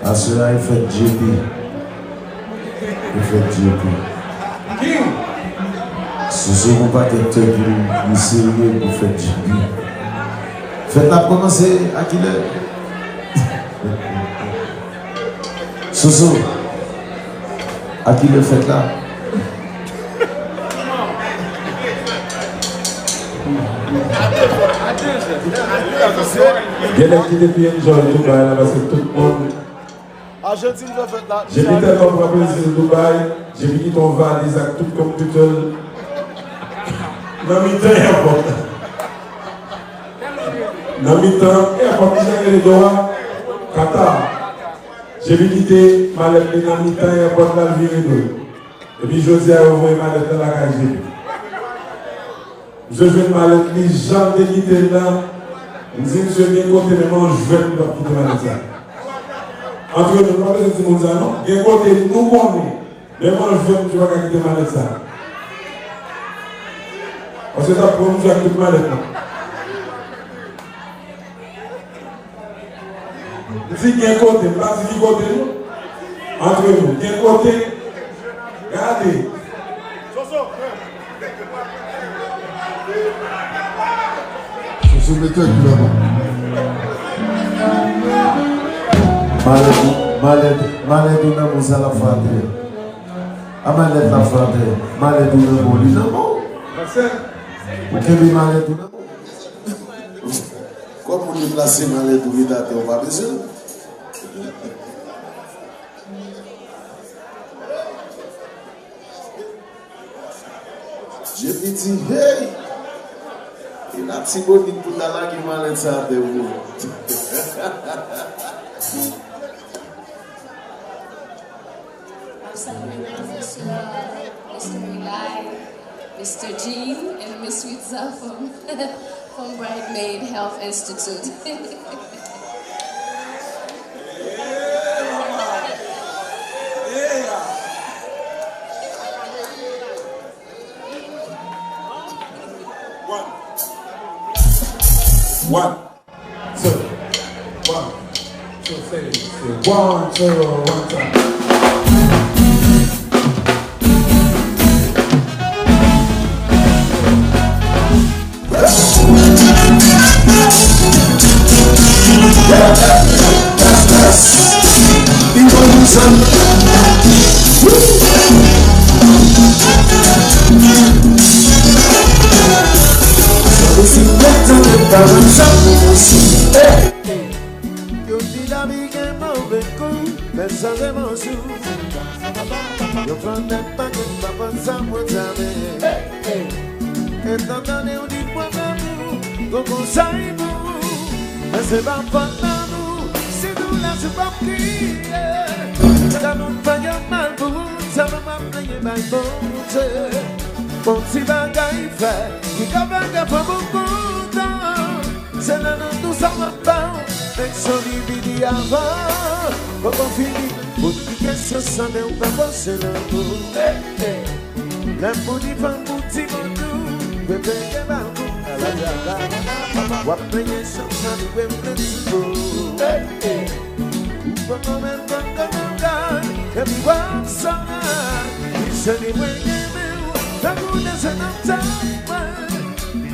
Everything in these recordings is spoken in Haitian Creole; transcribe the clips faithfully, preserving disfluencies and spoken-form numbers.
Aswè a e fèt J P. E fèt J P. Soso gon pakèt tèt li, li serye pou fèt J P. Fèt la ap kòmanse a kilè? Soso, a kilè fèt la? Gen nèg ki te pi enjoy Dubai la paske tout moun. Ajantin fè fèt la. J P tèlman pran plezi l Dubai, J P kite yon valiz ak tout konpitè l nan mitan èpòt la. Nan mitan èpòt, ki jan rele Doha? Qatar. J P kite malèt li nan mitan èpòt la, l vire do l. Epi jodi a, yo voye malèt la lakay J P. Misye jwenn malèt li, jan l te kite l lan. M di misye gen kote, menm yon jwèt li p ap kite malèt sa. Antre nou, nou pa bezwen di moun sa non. Gen kote nou konnen, menm yon jwèt misye pa ka kite malèt sa. Paske t ap pran misye ak tout malèt lan. M di gen kote, m pa di ki kote non. Antre nou, gen kote. Gade. Soso mete kilòt la. Malèt, malèt, malèt ou nan men w, sa l ap fè atè. A malèt l ap fè atè. Malèt ou nan men w, li nan men w. Ou kenbe malèt ou nan men w. Kòm ou deplase malèt ou ret atè, ou pa bezwen l. J P di, hey! E Latibonit pou ta lage malèt sa atè pou ou. Ap salye Mister, Mister Eli, Mister Jean, and Miss Ritza from, from Bright Maid Health Institute. One. One. Two. One, two, three, three. One, two, one time. Yo di lavi gen move kou, men sa se manje w. Yo fè nèg pa gen pa panse a mwen jamè. Etan tande w di pran lanmou, gon konsèy pou ou. Men se pa fòt lanmou, si nou la se p ap kriye. Sa moun fè gen mal pou ou, sa m ap plede bay Bondye. Bon ti bagay fè, ki ka fè kè fanm ou kontan. Se nan nou tou sa w ap ba w, men son li vini avan. Poko fini, pou di kesyon sa, men ou pa panse lanmou. Lè pou di fanm pou timoun nou, bebe gen ba kou. W ap peye chans sa, nou reflechi pou. Ou poko menm konn kòman w gade, epi w ap sònay. Li se li mwen renmen w, tankou de se nan tèt mwen.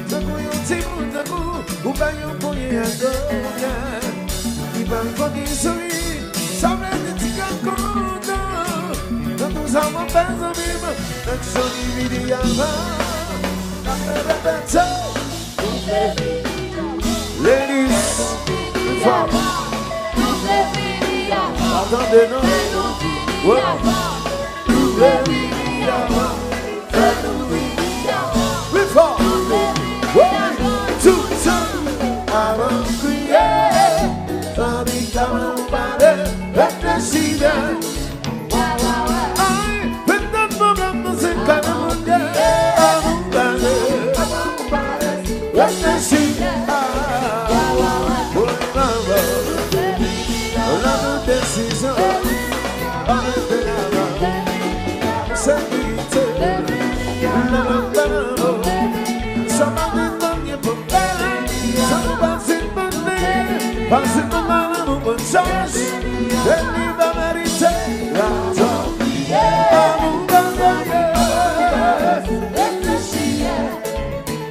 Tankou yon timoun, tankou ou bay yon ponyen a koka. Li pa konn ki souri, sa vle di ti kè kontan. Nan tou sa w ap fè zanmi m, nan Johnny vini avan. N ap fè repete. Ladies, fò. Pa tande non. Wè. Pli fò. One, two, three. Avan w kriye, fanmi kòman w pale, reflechi byen. Ay, petèt pwoblèm nan se ka nan mond, avan w pale, reflechi. Pase pou madanm ou, bòn chans. Fè li pa merite lajan. Amou pa gaye.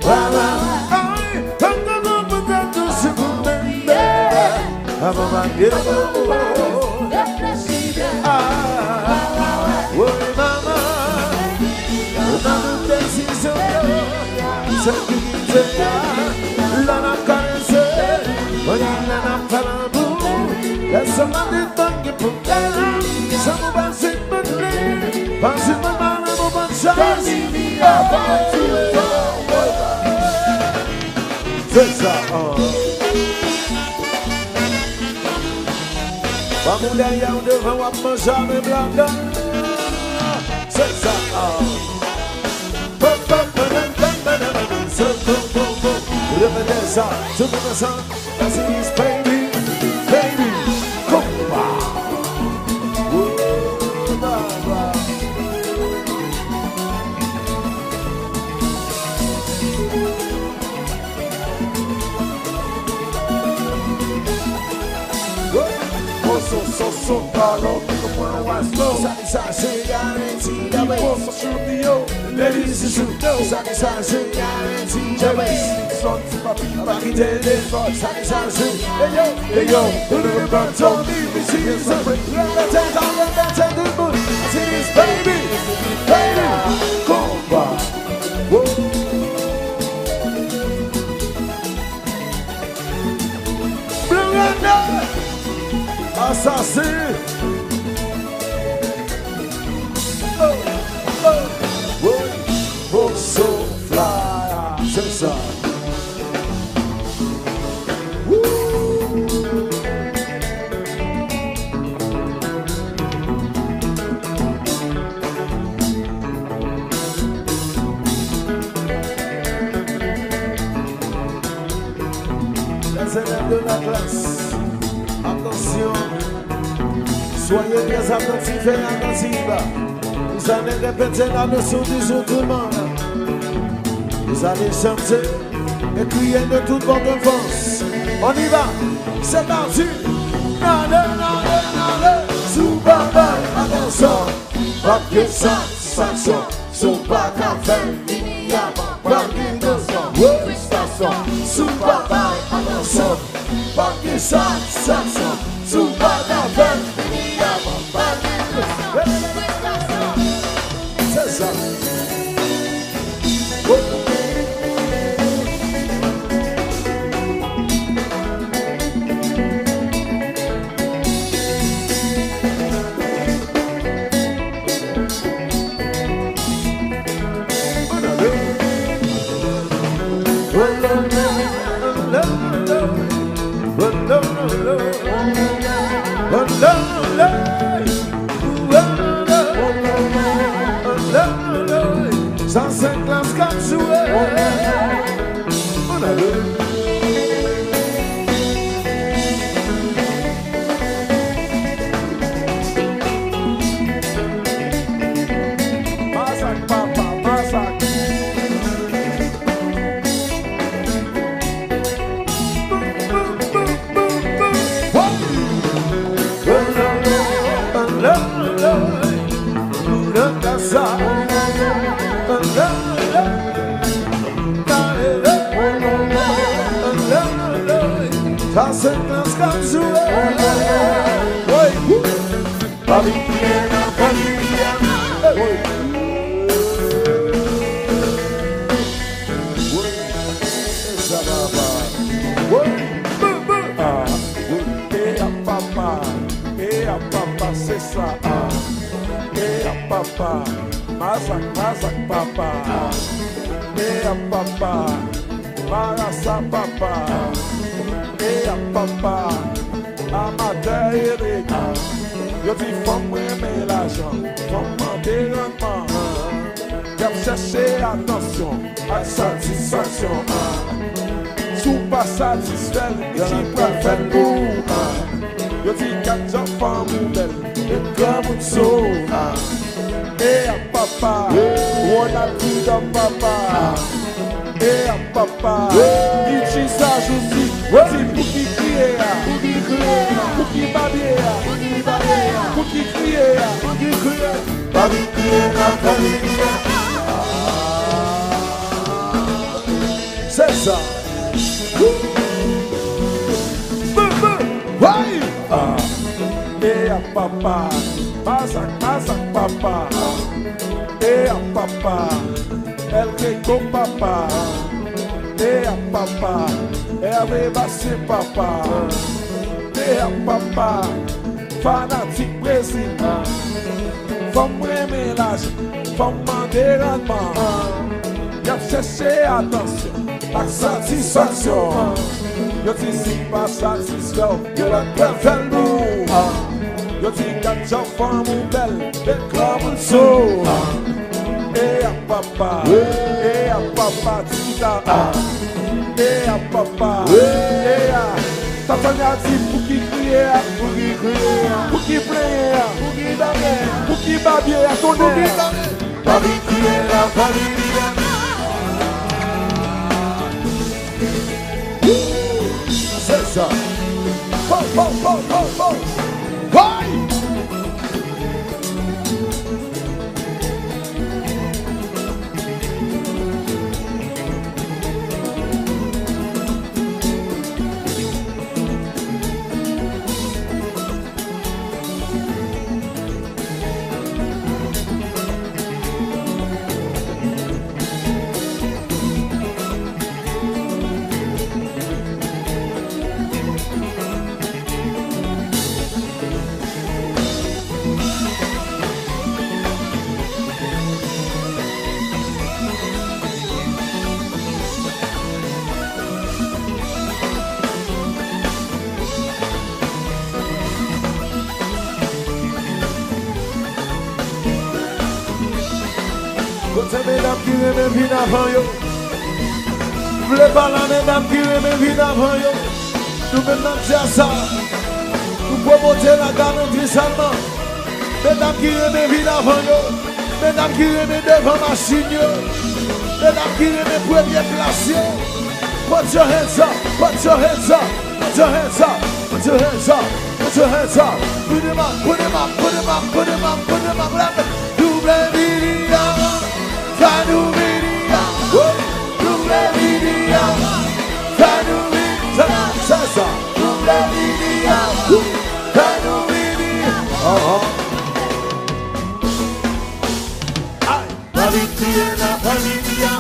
Wala. Ay, pa t kontan pou tèt ou si pou mende. Avan pa gen lanmou. Ah, woy manman. Nan tout desizyon yo, sèl ki kite a, lè n ap karese, mwen lè n ap fè lanmou, lè sa mande tann ki pou fè, sa pou pase mande, pase mwen pa lanmou, bòn chans. Se sa, ah. Pa moun dèyè ou devan w ap manje a menm ladan. Se sa. Repete sa, tout moun ansanm. That's it, baby, baby, konpa. Oh, baba. Oso, soso, palo, pico, pon, wasto. Sa ki sa se garanti, Pipo, Soso, Dio, Lady Zuzu. Sa ki sa se garanti, James. Son, ti papi, pa kite defòt. Sa ki sa se, hey yo, hey yo, tout le monde, Tony, Missy, Repete sa, repete tout moun. This is baby, baby, konpa. Woo. Blondedy, asasen. Oh, oh, woy. Oso Fly, se sa. Woo. Les élèves de la classe, attention, soyez bien attentifs et attentives. Vous allez répéter la leçon du jour, tout le monde. Vous allez chanter et crier de toute votre force. On y va, c'est parti. Nale, nale, nale, si w pa bay atansyon, p ap gen satisfaksyon. Si w pa ka fè l vini avan, p ap gen tansyon. Wi, tansyon. Si w pa bay atansyon, p ap gen satisfaksyon. Si w pa ka fè l vini avan, p ap gen tansyon. Se sa. Sa se klas k ap jwe. Masak papa, masak. Sa se dans k ap jwe. Woy. Pa bliye nan fè li a. Woy. Woy. Sa papa. Woy. Ah, woy. E a papa. E a papa, se sa. Ah. E a papa. Masak, masak, papa. E a papa. Marasa papa, e a papa, amatè elegan. Yo di fanm renmen lajan, fanm mande rannman. Y ap chèche atansyon ak satisfaksyon. Si w pa satisfè l, ki pral fèt pou ou? Yo di gad jan fanm ou bèl, e granmoun sou. E a papa, Ronald Freedom papa. E a papa, Richie Sajousi, di pou ki kriye. Pou ki kriye a? Pou ki babye a? Pou ki babye a? Pou ki kriye a? Pou ki kriye a? Pa vin kriye nan fanmi a. Se sa. Bum, bum. Hey! Ah. E a papa. Masak, masak, papa. E a papa. El Keko, papa. E a papa. Hervé Bastien, papa. E a papa. Fanatik Brezil. Fanm renmen lajan. Fanm mande randman. Y ap chèche atansyon ak satisfaksyon. Yo di si pa satisfè w, gen lòt pral fè l pou ou. Yo di gad jan fanm ou bèl, met granmoun sou ou. E a papa, e a papa, tita. E a papa, e a. Tatanya di pou ki kriye a, pou ki kriye a, pou ki plenyen a, pou ki babye a, pou ki babye a, konnen. Pa vin kriye la, pa vin kriye. Se sa. Pow, pow, pow, pow, pow. Hey! Kote medam ki renmen vin avan yo? M vle pale a medam ki renmen vin avan yo. Nou menm nan djaz sa, nou pwomote la galanti sèlman. Medam ki renmen vin avan yo. Medam ki renmen devan machin yo. Medam ki renmen premye plas yo. Put your hands up, put your hands up, put your hands up, put your hands up, put your hands up. Put 'em up, put 'em up, put 'em up, put 'em up, put 'em up. Double V D A, fè nou vini a. Double V D A, fè nou vini. Sa, sa, sa. Double V D A, fè nou vini a. Uh-huh. Ay. Pa vin kriye nan fanmi a.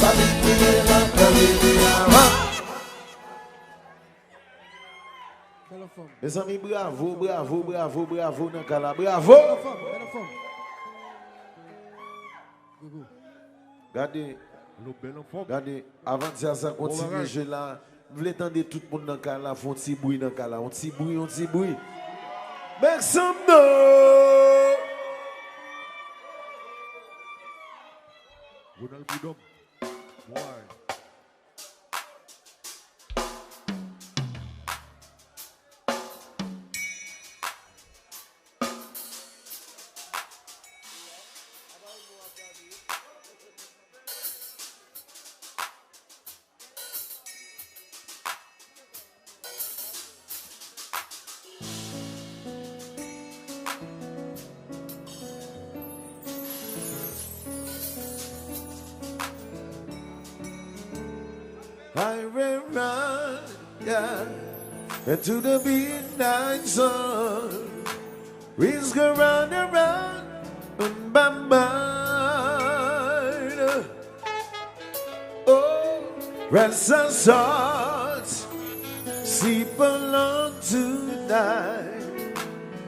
Pa vin kriye nan fanmi a. Bèl anfòm. Mezanmi, bravo, bravo, bravo, bravo nan kay la. Bravo! Bèl anfòm, bèl anfòm. Gogo. Gade, Lo bèl anfòm. Gade, avan djaz la kontinye jwe la, m vle tande tout moun nan kay la fè yon ti bri nan kay la, yon ti bri, yon ti bri. Make some noise! Ronald Prud'homme. Why? I will run, yeah, into the midnight sun. Risk around and round in my mind. Oh, rest and thoughts, sleep alone tonight.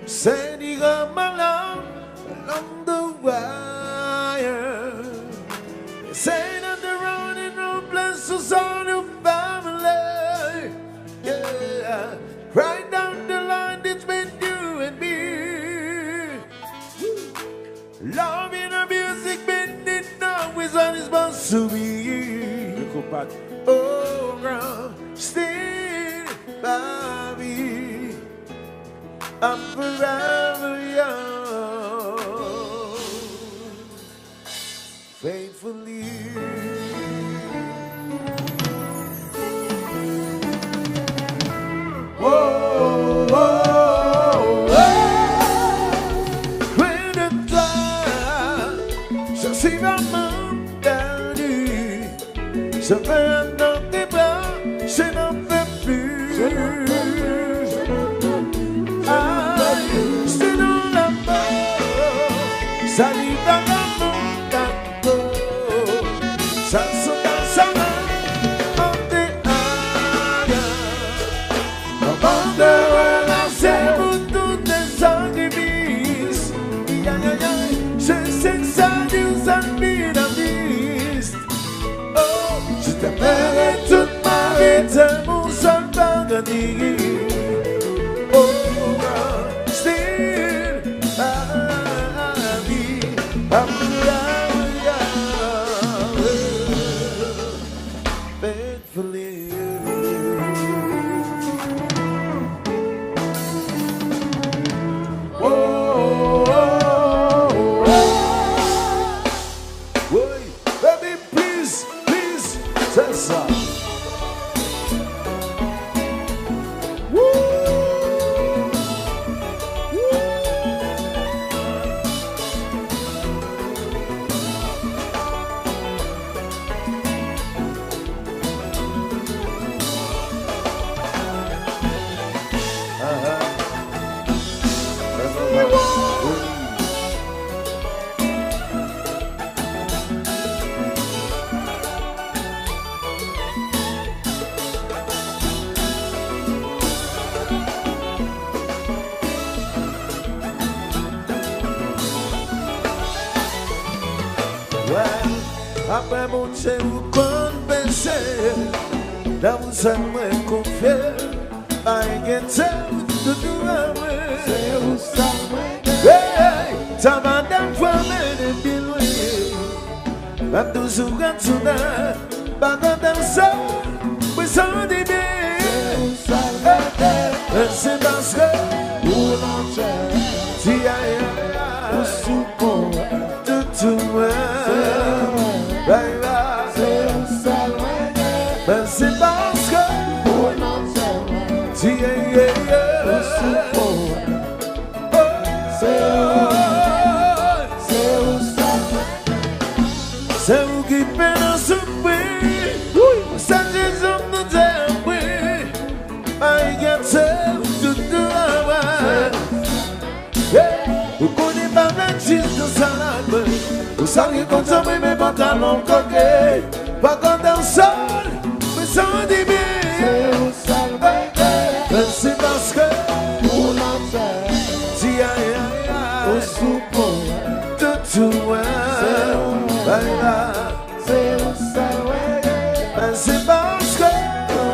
Sending up my love along the wire. Say that the road is no place to solve your family. Yeah, right down the line between you and me. I'm forever yours, faithfully. Oh, oh, oh, oh. Kwen de twa, je suis vraiment perdu. Je veux un autre bras, je n'en peux plus. Aïe, je suis dans la mort. Salut, vagabond, vagabond. Ça se passe à la honte, aïe. Abandonne la pour tous tes sacrifices. Aïe, aïe, aïe, je sais que ça dure, ça finalise. Oh, je t'aimerai toute ma vie, t'es mon seul paradis. Oh, still, I be, I'm faithfully. Oh, oh, oh, oh. Woy, baby, please, please, sè sa. Woo! Woo! Wè, apre Bondye ou konn pese, nan ou sèl mwen konfye, pa enkyete ou toutou avwe. Se ou sèl mwen gen. Hey, sa va defwa men depi lwen. M ap toujou retounen, pa kontan sa, mwen santi byen. Se ou sèl mwen gen. Mèsi paske ou longè. Ti a, a, a. Ou sou Toutou mwen. Bay, bay. Se ou sèl mwen gen. Mèsi paske ou nan kè mwen. Di, yeah, yeah, yeah. Ou sou po. Oh. Se ou. Se ou sèl mwen gen. Se ou ki fè nou soufri. Wi. Se Jezi nou te pri. Ay, gade, toutou avè. Yeah. Ou konnen pa vle jis nan sa la men. Ou sa gen kontan mwen men pantalon koke. Pa kontan sèl, mwen santi byen. Se ou sèl mwen gen. Men se paske ou nan kè. Di a, a, a. Ou sou po. Toutou mwen. Se ou. Bay, bay. Se ou sèl mwen gen. Men se paske ou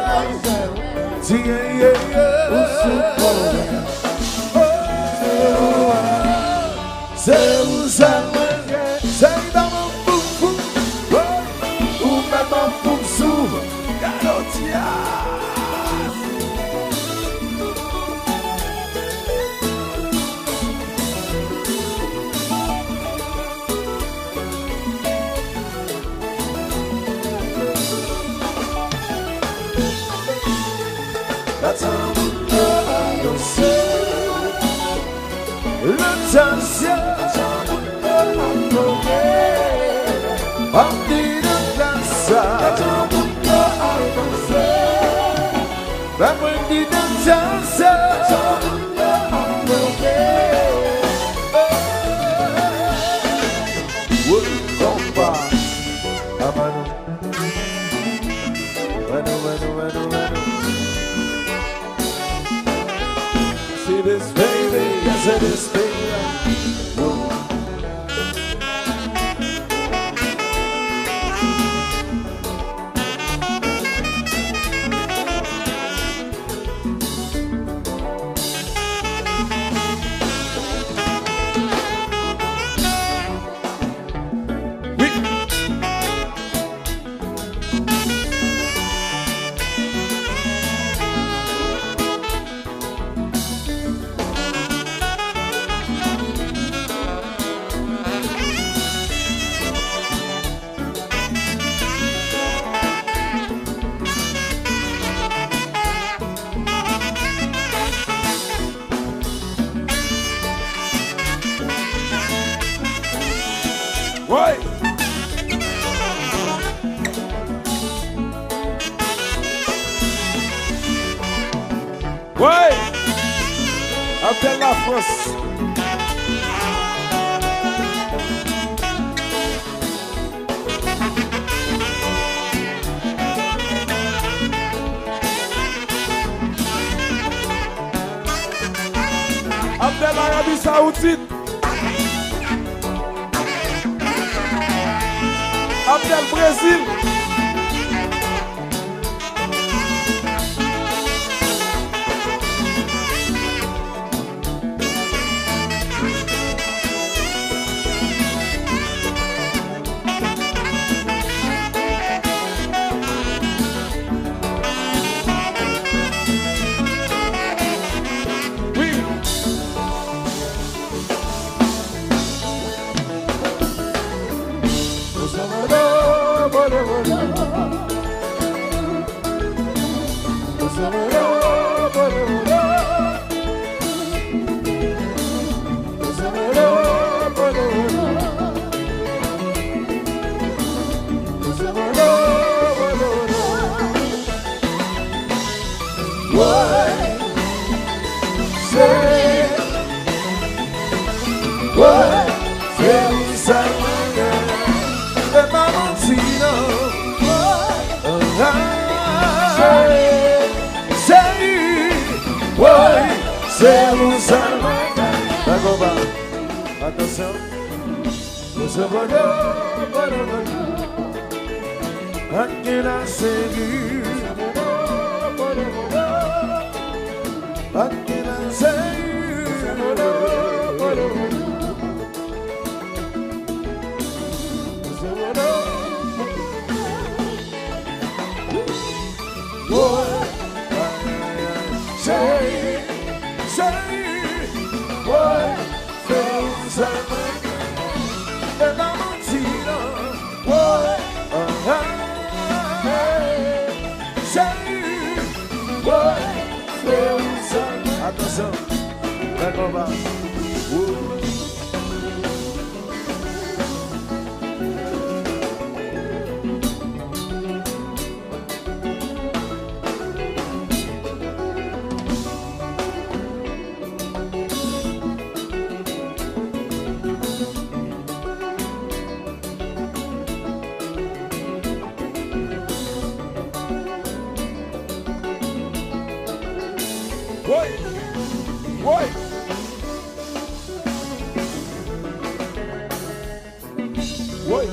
di, yeah, yeah, yeah. Ou sou pòl. Oh. Se ou, se ou sèl mwen gen. Se li ban mwen foufou. Oh. Ou mèt ban foufou. Gade w ti a. Gad sa moun yo ap danse. Lè tasye. Gad sa moun yo ap adore. Anpi nan glas sa. Gad sa moun yo ap danse. Mwen di nan glas sa. Gad sa moun yo ap adore. Woy, konpa. Amano. Mano, mano, mano, mano. See this baby, I said this baby. Whoa. Woy! Woy! Abdel Lafrans. Abdel Arabi Saoudit. Abdel Brezil. Woy, se, woy, se ou sèl mwen gen. E pa manti non. Woy, ah, ah, cheri, cheri, woy, se ou sèl mwen gen. Dakò, pa. Atansyon. Bozo bodo, bodo bodo. Anke la seri. Anke la seri. Woy, ay, ay, ay. Cheri, cheri, woy, se ou sèl mwen gen. E pa manti non. Woy, ah, ah, hey. Cheri, woy, se ou sèl mwen. Atansyon, bèl konba. Woy. Woy! Woy! Woy!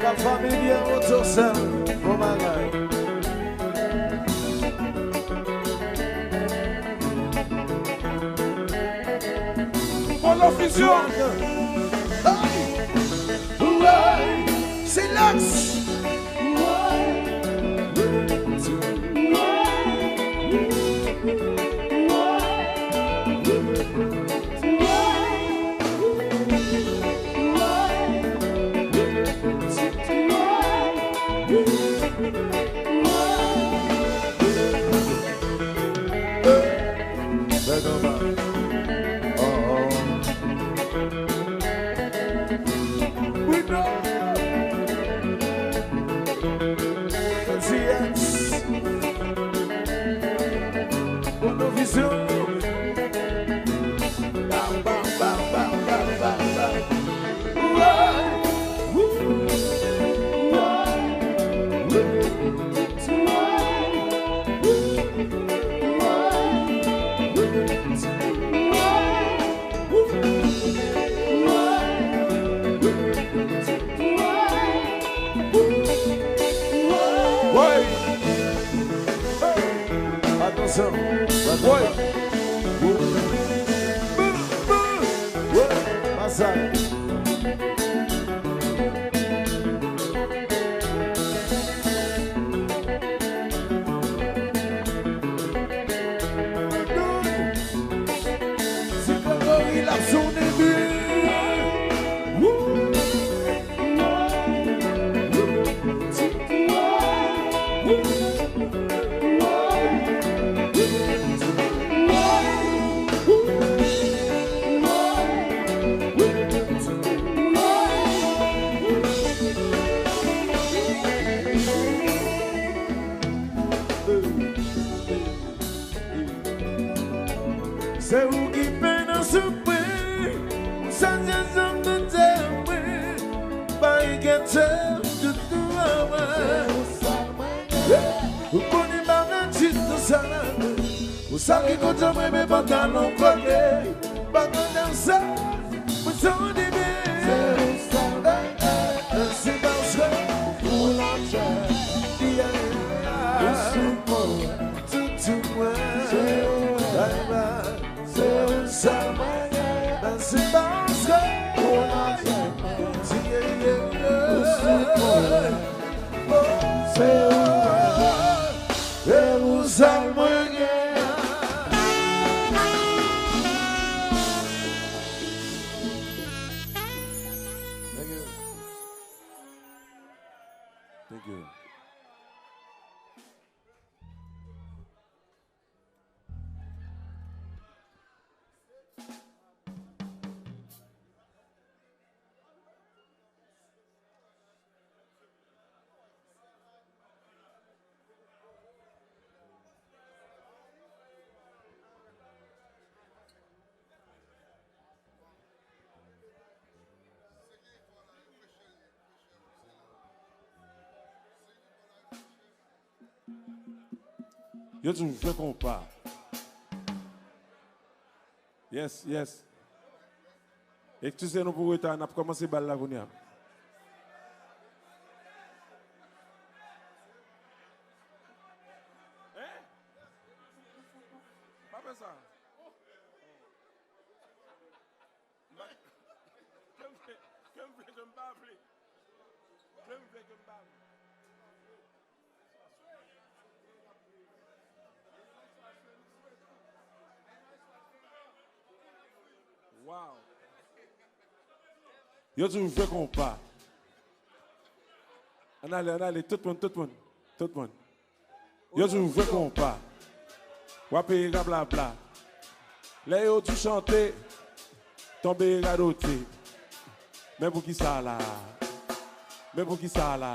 La famille bien autour, bon bagay. Polo Fusion. Hey! Hey! Silex! Woy! Atansyon! Woy! Woy! Masak! Ti Gregory l ap sou debi. Woo! Se ou ki fè nan soufri, ou chanje janm tande mwen, pa enkyete m toutou an mwen. Ou konnen m pa vle ditou sa la. Ou sa ki kontan mwen, men pantalon koke, pa kontan sa. Mwen jan w di byen. Se ou sa bagay. Se paske ou lòt. Yeah. Ou sou mwen. Toutou mwen. Se ou. Bye bye. Se ou sa mwen gen. Se paske ou lòt. Yeah, yeah, yeah. Ou sou mwen. Se ou. Se ou sèl mwen gen. Thank you. Thank you. Yo di w jwe konpa. Yes, yes. Eskize nou pou reta, n ap kòmanse bal la kounye a. Hein? Pa fè sa. Ke m vle, ke m vle, ke m pa vle. Ke m vle, ke m pa vle. Wow. Yo di w jwe konpa. Ann ale, ann ale, tout moun, tout moun, tout moun. Yo di w jwe konpa. W ap peye rablabla. Lè yo di w chante, tonbe radote. Men poukisa la? Men poukisa la?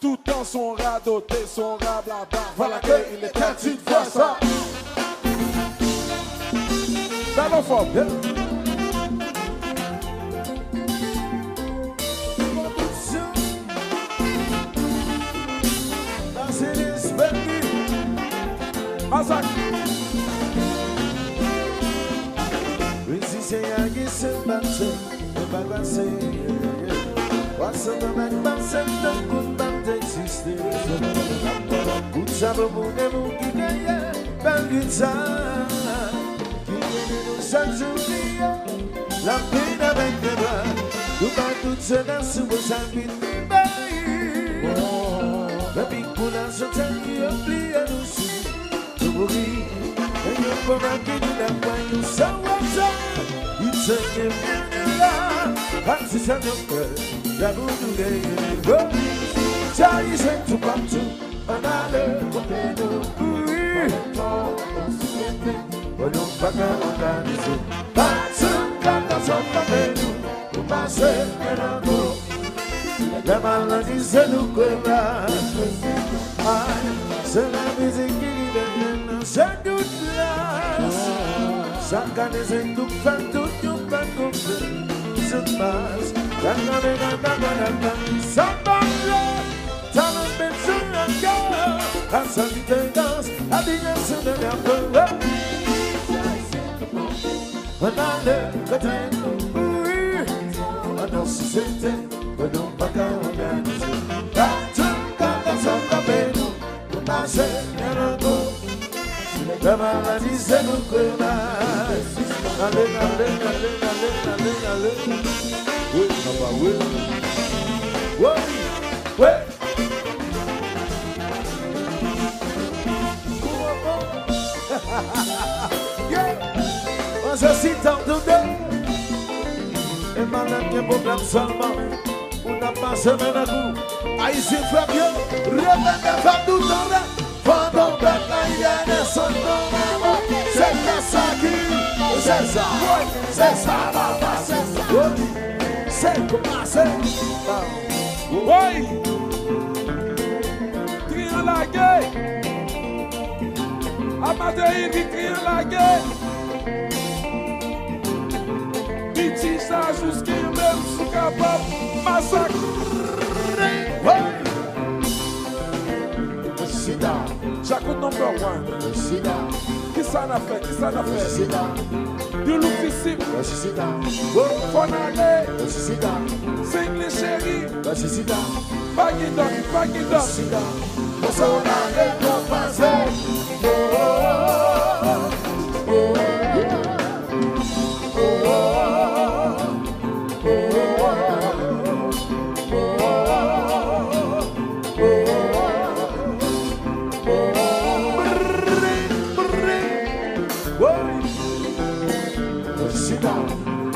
Toutan se yon radote, se yon rablabla. Voilà que il était une fois ça. Talon fò. Masak. Mizisyen an gen sèl batè, men pa pase. Pase nan nèg pase tankou m pa t egziste. Kout chapo pou de moun ki genyen bèl gita, ki ede nou chak jou priye. Lapèn avèk deba, nou bay tout se nan sou sa ki bay. Epi kou la soti, yo bliye nou sou. Nou mouri, e yo konvansyon nou la pran nou san wasa. Li sèke byen la, pa ti sa nou fè, la pou nou genyen. Sa yi se toupatou, ann ale kote nou. Wi. Bon, nou pa ka òganize. Pati, pati, sa pa fè nou. Nou pase, men ankò. Lè maladi se nou kwè la. Ay, se la mizik ki libere nan chak dout la. Chak ane se nou k fè tout yon pa konprann. Se pas. Gad nan men gad nan gad nan gad. Sa pa vle. Talon Benson ankò. Asa ki tandans. Abiye sou de la fò. Ann ale kote nou, wi. Ann nan sisete, kote nou pa ka òganize. Pati, pati, sa frape nou, nou pase byen ankò. Lè maladi se nou kwè la. Ale, ale, ale, ale, ale, ale. Wi, papa, wi. Wi, wi. Yeah. Mwen se sitan toude. E madanm gen pwoblèm sèlman. Ou n ap pase men nan kou. Ayisyen frè m yo. Remen de fè tout anlè. Pandan bèt la, y a des sons de la mort. Se konsa ki, se sa, se sa, papa, se sa. Se konsa. Woy! Triyan lage! Amateur Yves ki kriye lage. Biti sa jis ki menm si w kapab masakre. Hey! Sida. Djakout number one. Sida. Kisa n ap fè? Kisa n ap fè? Sida. Di Loufisip. Sida. Fò n ale. Sida. Singlish cheri. Sida. Pa gen dòt, pa gen dòt. Sida. Fò n ale, fò pase. Oh, oh, oh, oh.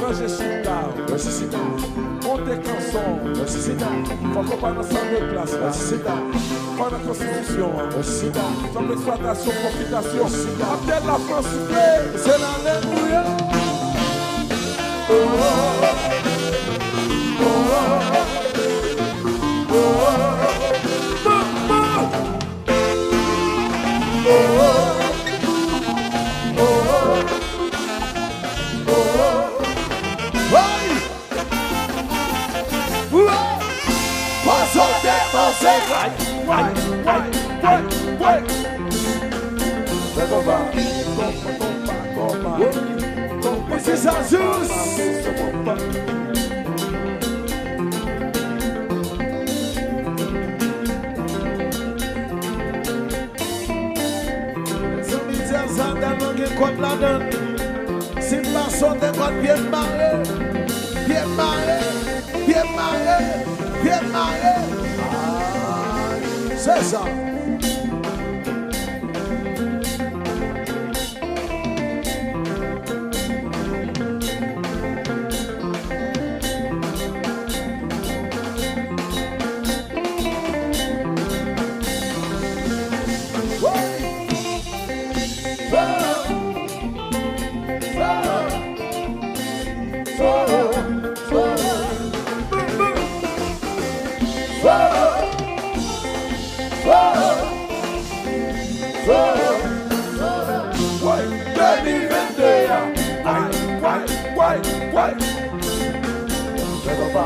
Ranje chita w. Ranje chita w. Monte kanson. Fòk ou pa nan sal de klas la. Fò nan konstitisyon an. Fòk eksplwatasyon, pwofitasyon. Abdel Lafrans soufle. Se la menm ou ye. Hey! Pòz ou depanse. Ay, ay, ay, ay, ay. Fè konpa, konpa, konpa, konpa. Konpa, se sa jis. Mezanmi, djaz sa tèlman gen kòd ladan l. Si m pa sote kòd, pye m mare. Pye m mare. Pye m mare. Pye m mare. Ah, se sa. Woy, de mil vennde a. Ay, woy, woy, woy. Fè konpa,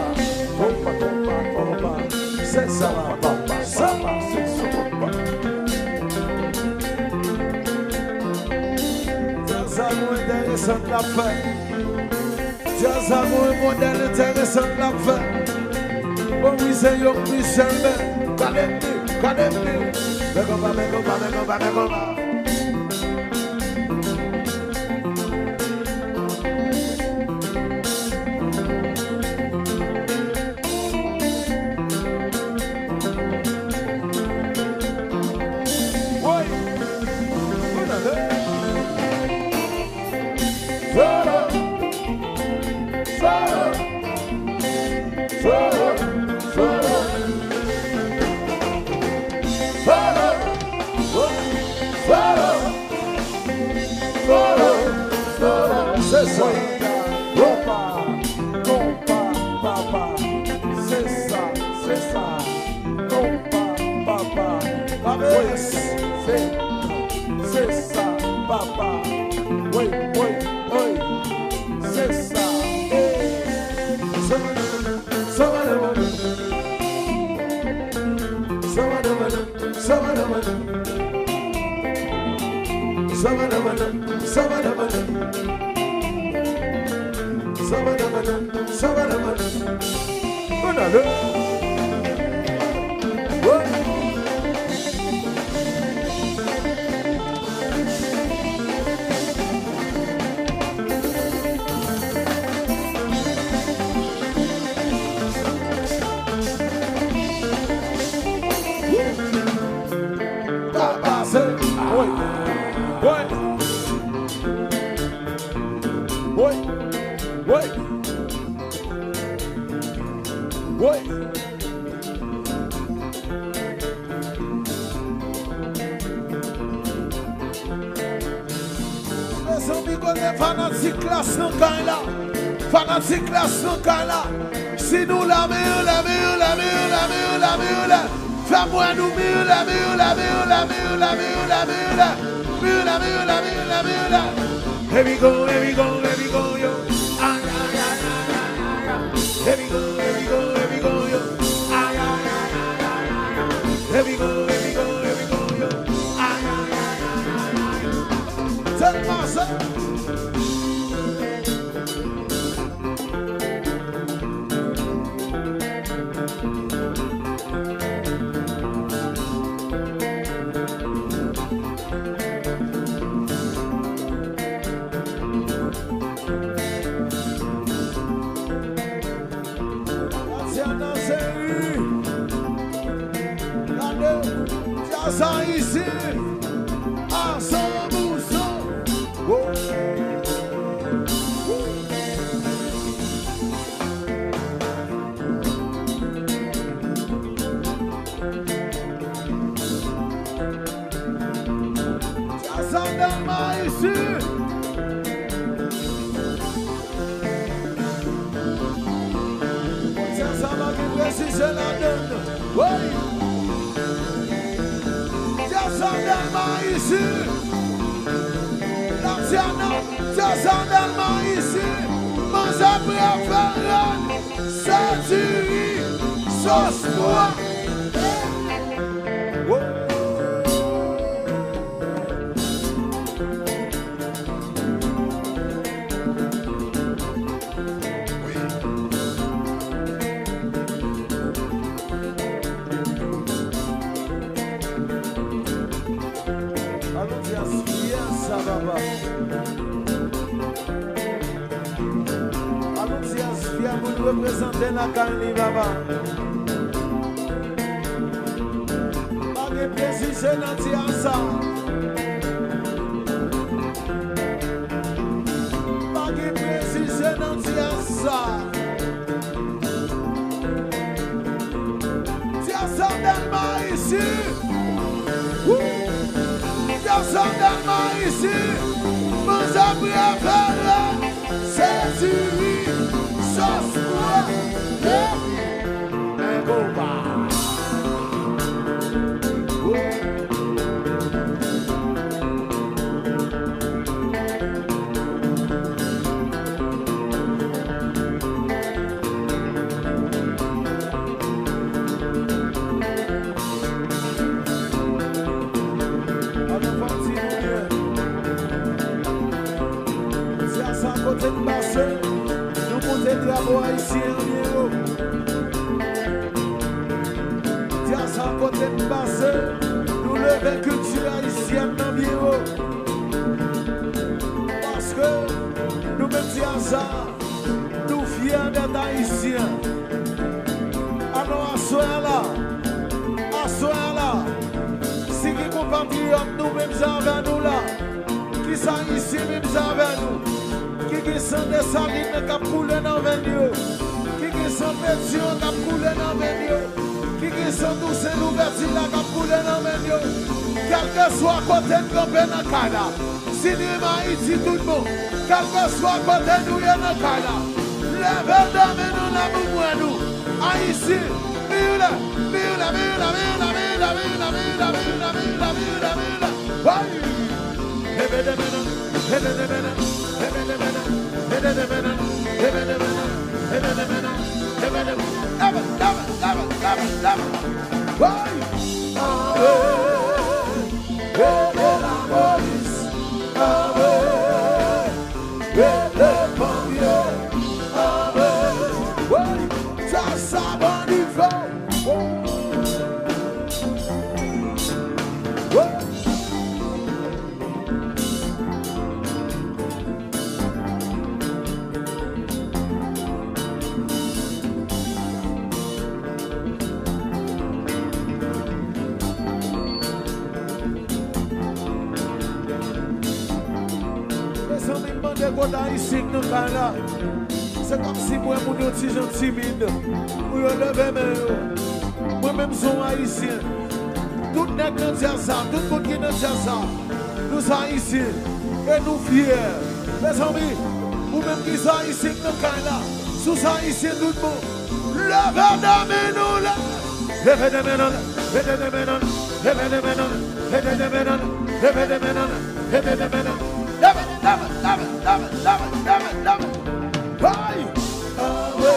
konpa, konpa, konpa. Se sa, konpa, sa, se sa, konpa. Djaz sa nou enteresan l ap fè. Djaz sa gon yon modèl enteresan l ap fè. Bon, wi, se yon Michel, men gade m di, gade m di. Fè konpa, fè konpa, fè konpa, fè konpa. Woy! Kounye a, se sa. Konpa, konpa, papa. Se sa, se sa. Konpa, papa. Papa. Woy, se, se sa, papa. Woy, woy, woy. Se sa. Ey. Sa va, sa va, sa va. Ann ale. Woy. Pa pase. Woy. Woy. Woy. Woy. Woy. Mezanmi, kote fanatik Klass nan kay la? Fanatik Klass nan kay la. Si nou la, men anlè, men anlè, men anlè, men anlè, men anlè. Fè m wè nou mille, mille, mille, mille, mille, mille, mille. Mille, mille, mille, mille. Here we go, here we go, here we go, yo. Ay, ay, ay, ay, ay, ay, ay. Here we go, here we go, here we go, yo. Ay, ay, ay, ay, ay, ay, ay. Here we go, here we go, here we go, yo. Ay, ay, ay, ay, ay, ay, ay. Sèlman sa. Gade, djaz ayisyen a san pou san. Wo. Djaz a Dèlma isi. Djaz a pa gen presize ladann. Woy! Djaz a Dèlma isi. Tatiana, djaz a Dèlma isi. Manzè prefere l. Se diri, sos pwa. Alon di a fyè sa, papa. Alon di a fyè pou n reprezante lakay li, papa. Pa gen prejije nan djaz sa. Pa gen prejije nan djaz sa. Djaz a Dèlma isi. Woo! Djaz a Dèlma isi. Manzè prefere. Se diri, sos pwa, epi men konpa. Ann fè ti nou byen. Djaz sa kote n pase, nou moute drapo ayisyen an byen wo. Djaz sa kote n pase, nou leve kilti ayisyèn nan byen wo. Paske nou menm djaz sa, nou fyè dèt ayisyen. Alò, aswè a la, aswè a la, si gen konpatriyòt nou menm jan avè nou la, ki san ayisyen menm jan avè nou, ki gen san Desalin nan k ap koule nan venn yo, ki gen san Petyon k ap koule nan venn yo, ki gen san Tousen Louvèti la k ap koule nan venn yo, kèlkeswa kote n kanpe nan kay la, si n renmen Ayiti tout bon, kèlkeswa kote nou ye nan kay la, leve de men nou lè pou m wè nou. Ayisyen, mille, mille, mille. Woy! Woy! Rele lapolis, anmwe, rele ponpye, anmwe. Woy! Djaz sa ban nivo. Woy! Woy! Mezanmi, m mande kote ayisyen k nan kay la. Se kòmsi m wè moun yo ti jan timid pou yo leve men yo. Mwen menm se yon ayisyen. Tout nèg nan djaz sa, tout moun ki nan djaz sa, nou se ayisyen. E nou fyè. Mezanmi, ou menm ki se ayisyen k nan kay la, si w se ayisyen tout bon, leve de men nou lè. Leve de men nan, leve de men nan, leve de men nan, leve de men nan, leve de men nan, leve de men nan. Leve, leve, leve, leve, leve, leve, leve. Hey! Awe,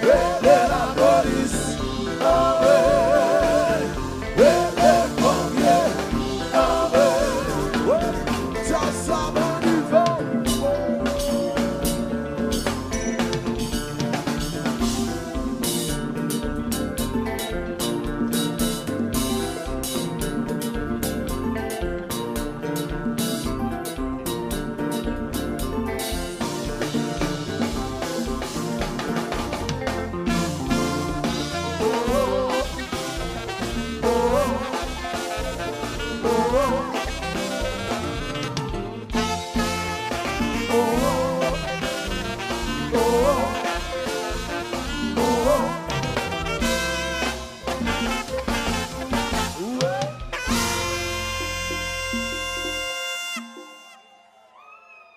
rele lapolis. Awe, rele ponpye. Awe, djaz la bon nivo.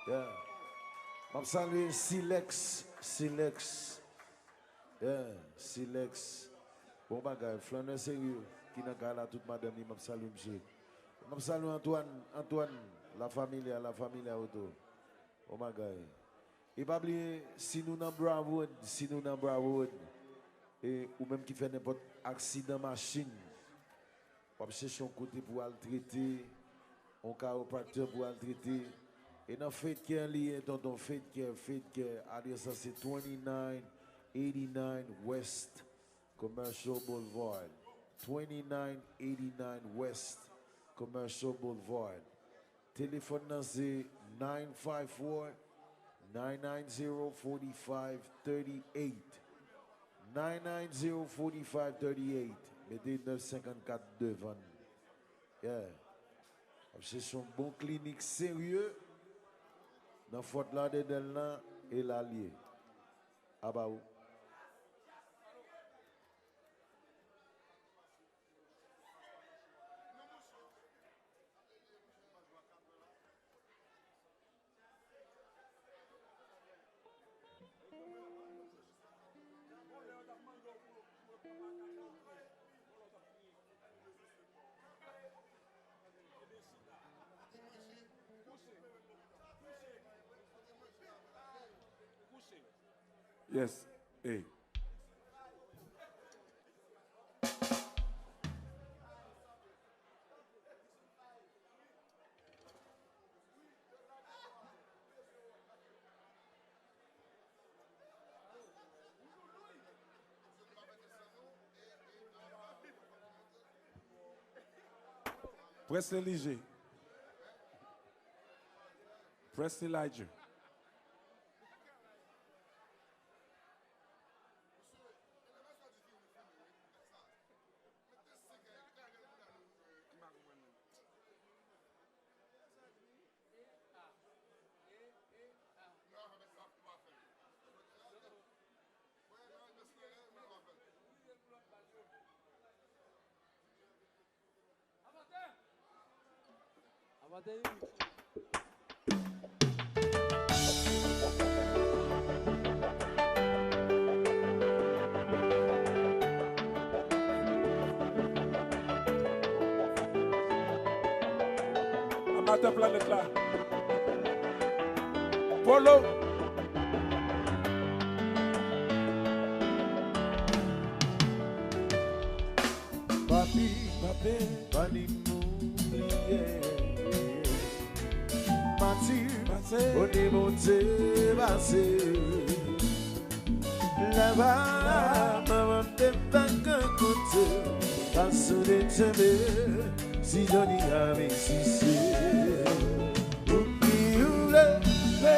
Yeah. M ap salye Silex, Silex. Yeah, Silex. Bon bagay, flannè serye ki nan kay la, tout madanm li, m ap salye misye. M ap salye Antoine, Antoine, La Familia, La Familia Auto. Bon bagay. E pa bliye, si nou nan Broward, si nou nan Broward, e ou menm ki fè nenpòt aksidan machin, w ap chèche yon kote pou al trete, yon chiropractor pou al trete. E nan Faith Care li ye, tonton, Faith Care, Faith Care. Adrès la se twenty-nine eighty-nine West Commercial Boulevard. Twenty-nine eighty-nine West Commercial Boulevard. Telefòn nan se nine five four, nine nine zero, forty-five thirty-eight. Nine nine zero, forty-five thirty-eight. Mete nèf senkannkat devan l. Yeah. Ap chèche yon bon klinik serye nan Fort Lauderdale lan e la l ye. Aba ou. Yes. Hey. Presley Léger. Presley Léger. Amatè Planèt la. Polo. Papi, papi, pa ni moun li ye. Mati, Mati. Kote Bondye pase. Laba, manman te pa ka koute. Pase de tebe, si Jodi a mesisye. Ou ki ou vle, vle,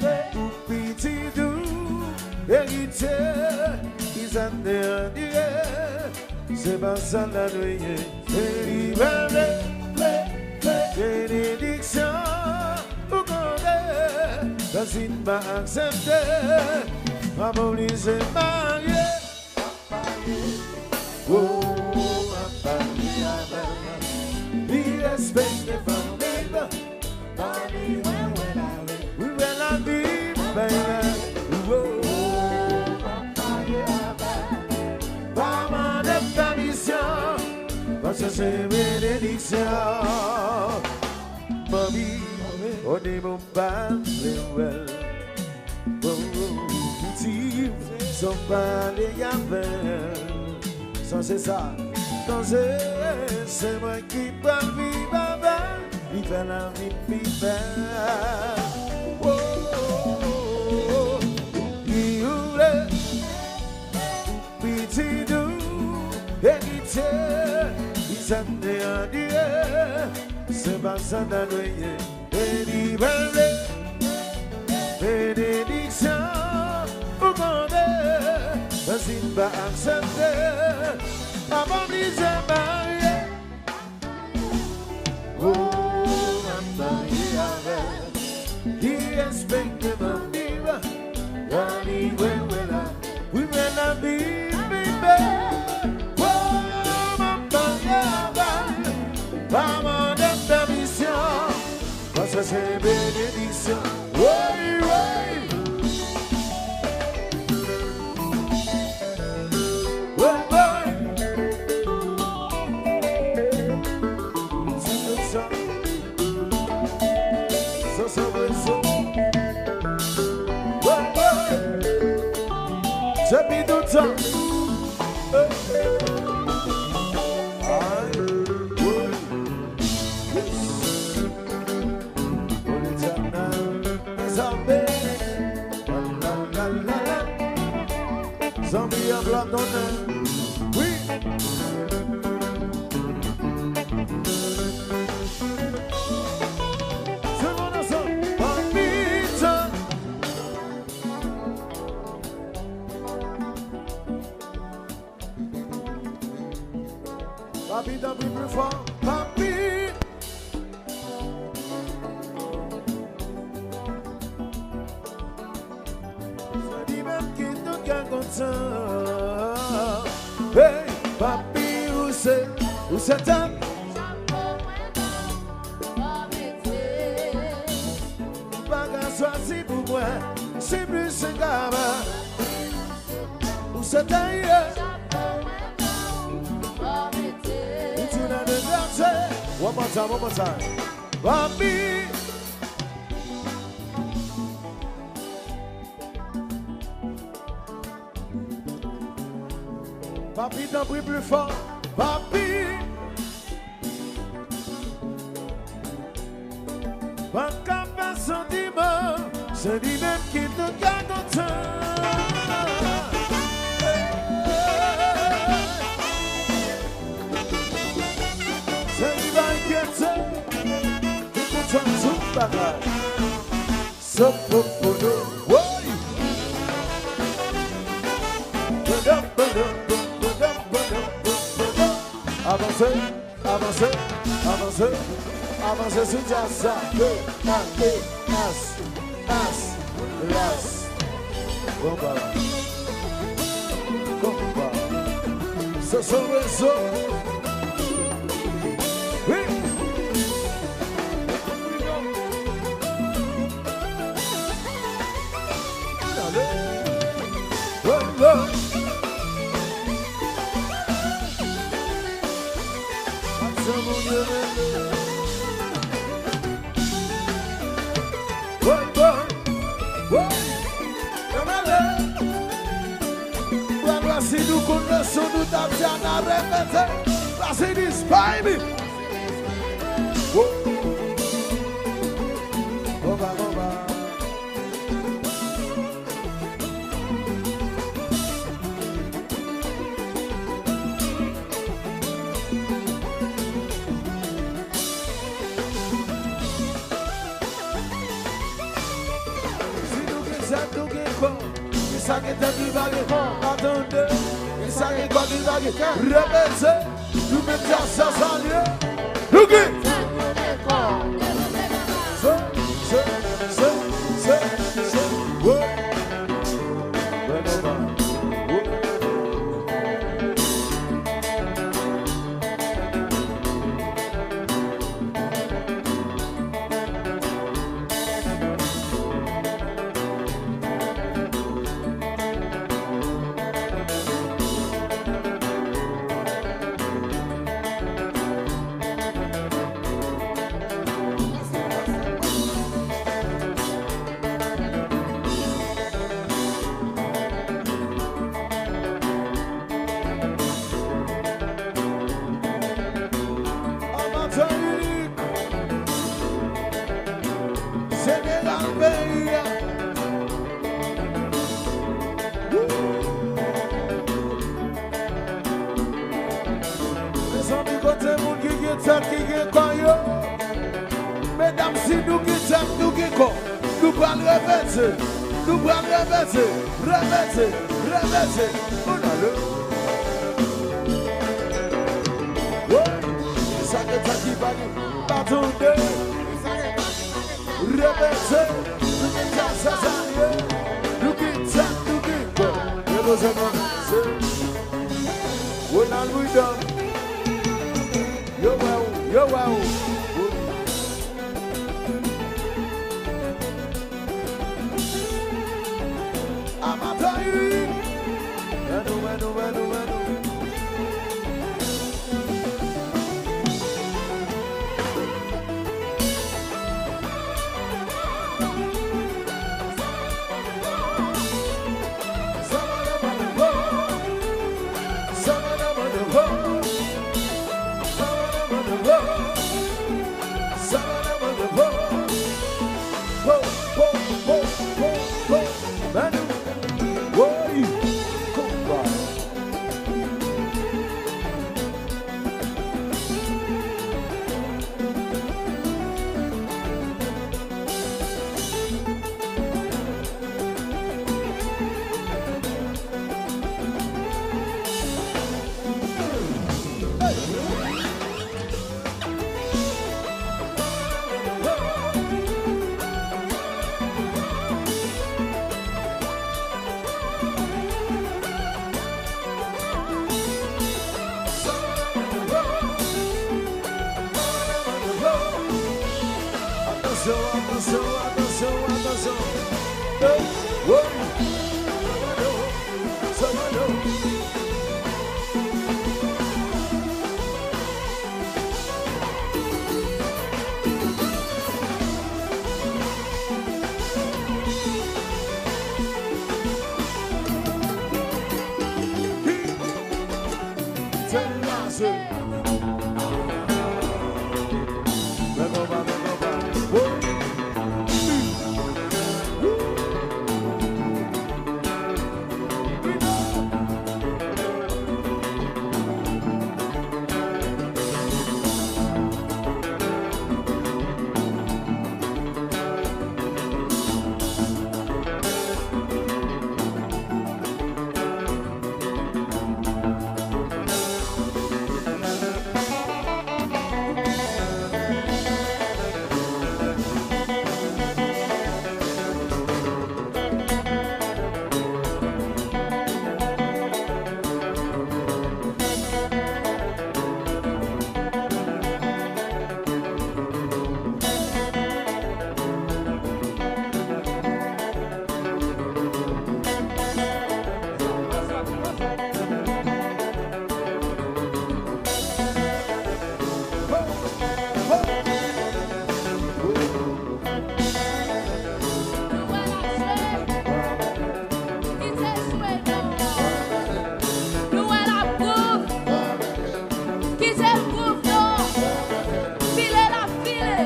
vle. Ou pitit ou, eritye, ki sa te andiye. Se pa sa la dwe ye. Se li pa vle, vle, vle. Benediksyon ou konte. Racine pa aksepte. Pa oblije marye. Oh, pa pale avè l. Li respekte fanmi l. Wi, wè lavi bay la. Wo. Pa pale avè l. Pa Se benediksyon. Manmi, o ni moun pa vle wè l. Oh, piti, san pale avè l. San se sa, san se, se mwen ki pral viv avè l. Li fè lavi m pi bèl. Oh, li oule. Piti dou, eritye, li sèmne andire, se pa sa n ta dwe ye. Beni, beni, benediksyon, ou mande, si n pa aksepte, avan mizè marye. Oh, m ap marye avè l. Ki respekte manmi m, la li vwe vwe la. Wi, men lavi m pi bèl. Oh, m ap marye avè l. Pa mande m pèmisyon, paske se benediksyon. Woy, woy. Woy, woy. Se tout sa. Sa, sa vre, sa. Woy, woy. Depi tout tan. Hey. Ay, woy. Yes. Pou Letènèl, mezanmi. La, la, la, la, la. Zanmi an plat donnen. Wi. Se bon nan sa. Papi, tanpri. Papi, tanpri, pli fò. Papi. Se li menm ki tout kè kontan. Hey, papi, ou se, ou se tan. Ou pa ka chwazi pou mwen, si plis se kaba. Ou se tan ye. Ou tou nan de gate. One more time, one more time. Papi. Papi, tanpri, pli fò. Papi. Pa ka fè santiman, se li menm ki tout kè kontan. Se li bay kè, se li kontan tout bagay. Sopopodo, woy! Avanse, avanse, avanse, avanse sou djaz sa. K A T S, S, las. Konpa. Konpa. Se son rezo. Wi. Bwa Glasidou konn leson nou, Tatiana repete. Glasidis, baby. Woo. Konpa, konpa. Si nou gen zèb, nou gen kò. Kisa gen tèt li pa gen kò? Atande. Kisa gen kò ki pa gen kè? Repete. Nou menm sa, sa salye. Nou gen. Se, se, se, se, se. Wo. Bèl moman. Wo. Ankò, nou pral repete, nou pral repete, repete, repete. Ou nan le. Woy, sa ke sa ki pa gen, pa tande. Repete, nou gen sa, sa, sa, ye. Nou gen sa, nou gen bon. Repoze mwen, se Ronald Louis Dom. Yo wè w, yo wè w. Amatè, wi. Wè nou, wè nou, wè nou, wè nou. Atansyon, atansyon, atansyon, atansyon. Hey, woy. Sa va, yo. Kite l kouvri w. File l ap file.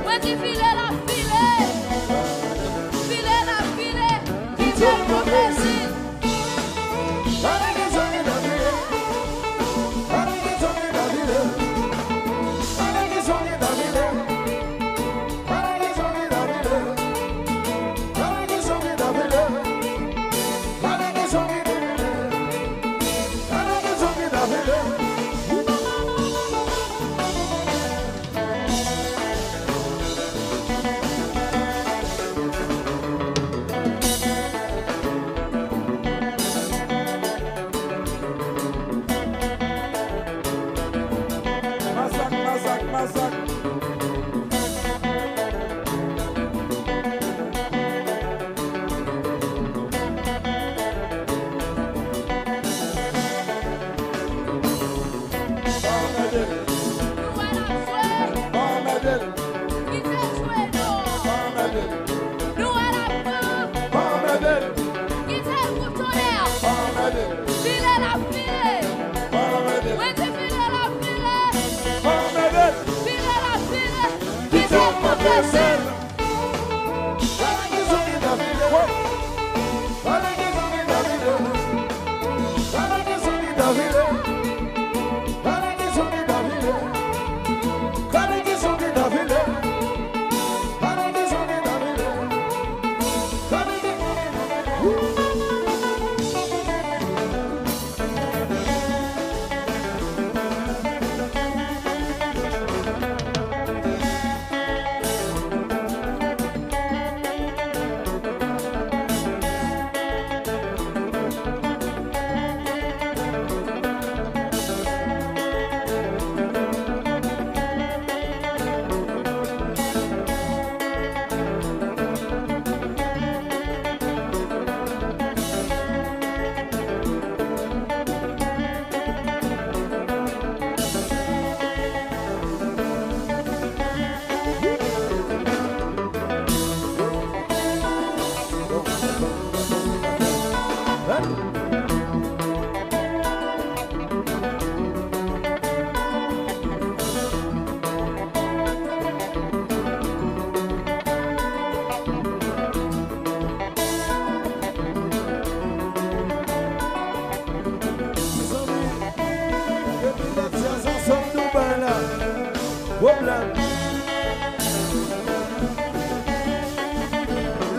Mwen di file l ap file. File l ap file. Kite l pou plezi. Masak, masak, masak. Pa anmède l. Nou wè l ap jwe. Pa anmède l. Kite l jwe non. Pa anmède l. Nou wè l ap pran. Pa anmède l. Kite l kout tonè. Pa anmède l. File l ap file. Pa anmède l. Mwen di file l ap file. Pa anmède l. File l ap file. Kite l konfese l.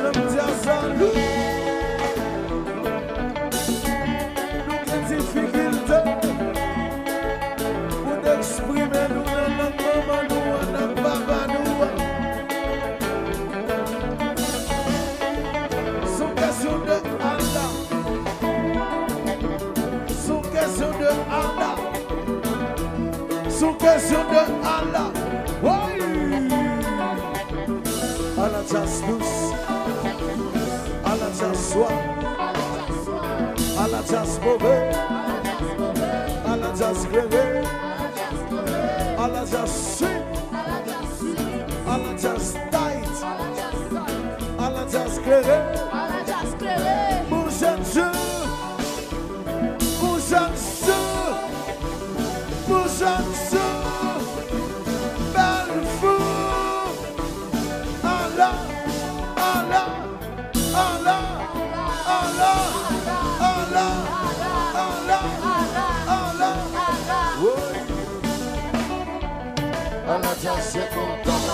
Lanm djaz la lou. Nou gen difikilte pou n eksprime nou nan lang manman nou an, nan papa nou an. Sou kesyon de Allah. Sou kesyon de Allah. Sou kesyon de Allah. Woy! Ala djaz dous. Ala djaz swa. Ala djaz move. Ala djaz klere. Ala djaz swit. Ala djaz tight. Ala djaz klere. Pou jèn jan. Pou jèn jan. Pou jèn jan. Bèl fanm. Ala, ala, ala, ala, ala, ala, ala. Woy. Ala djaz se kontan.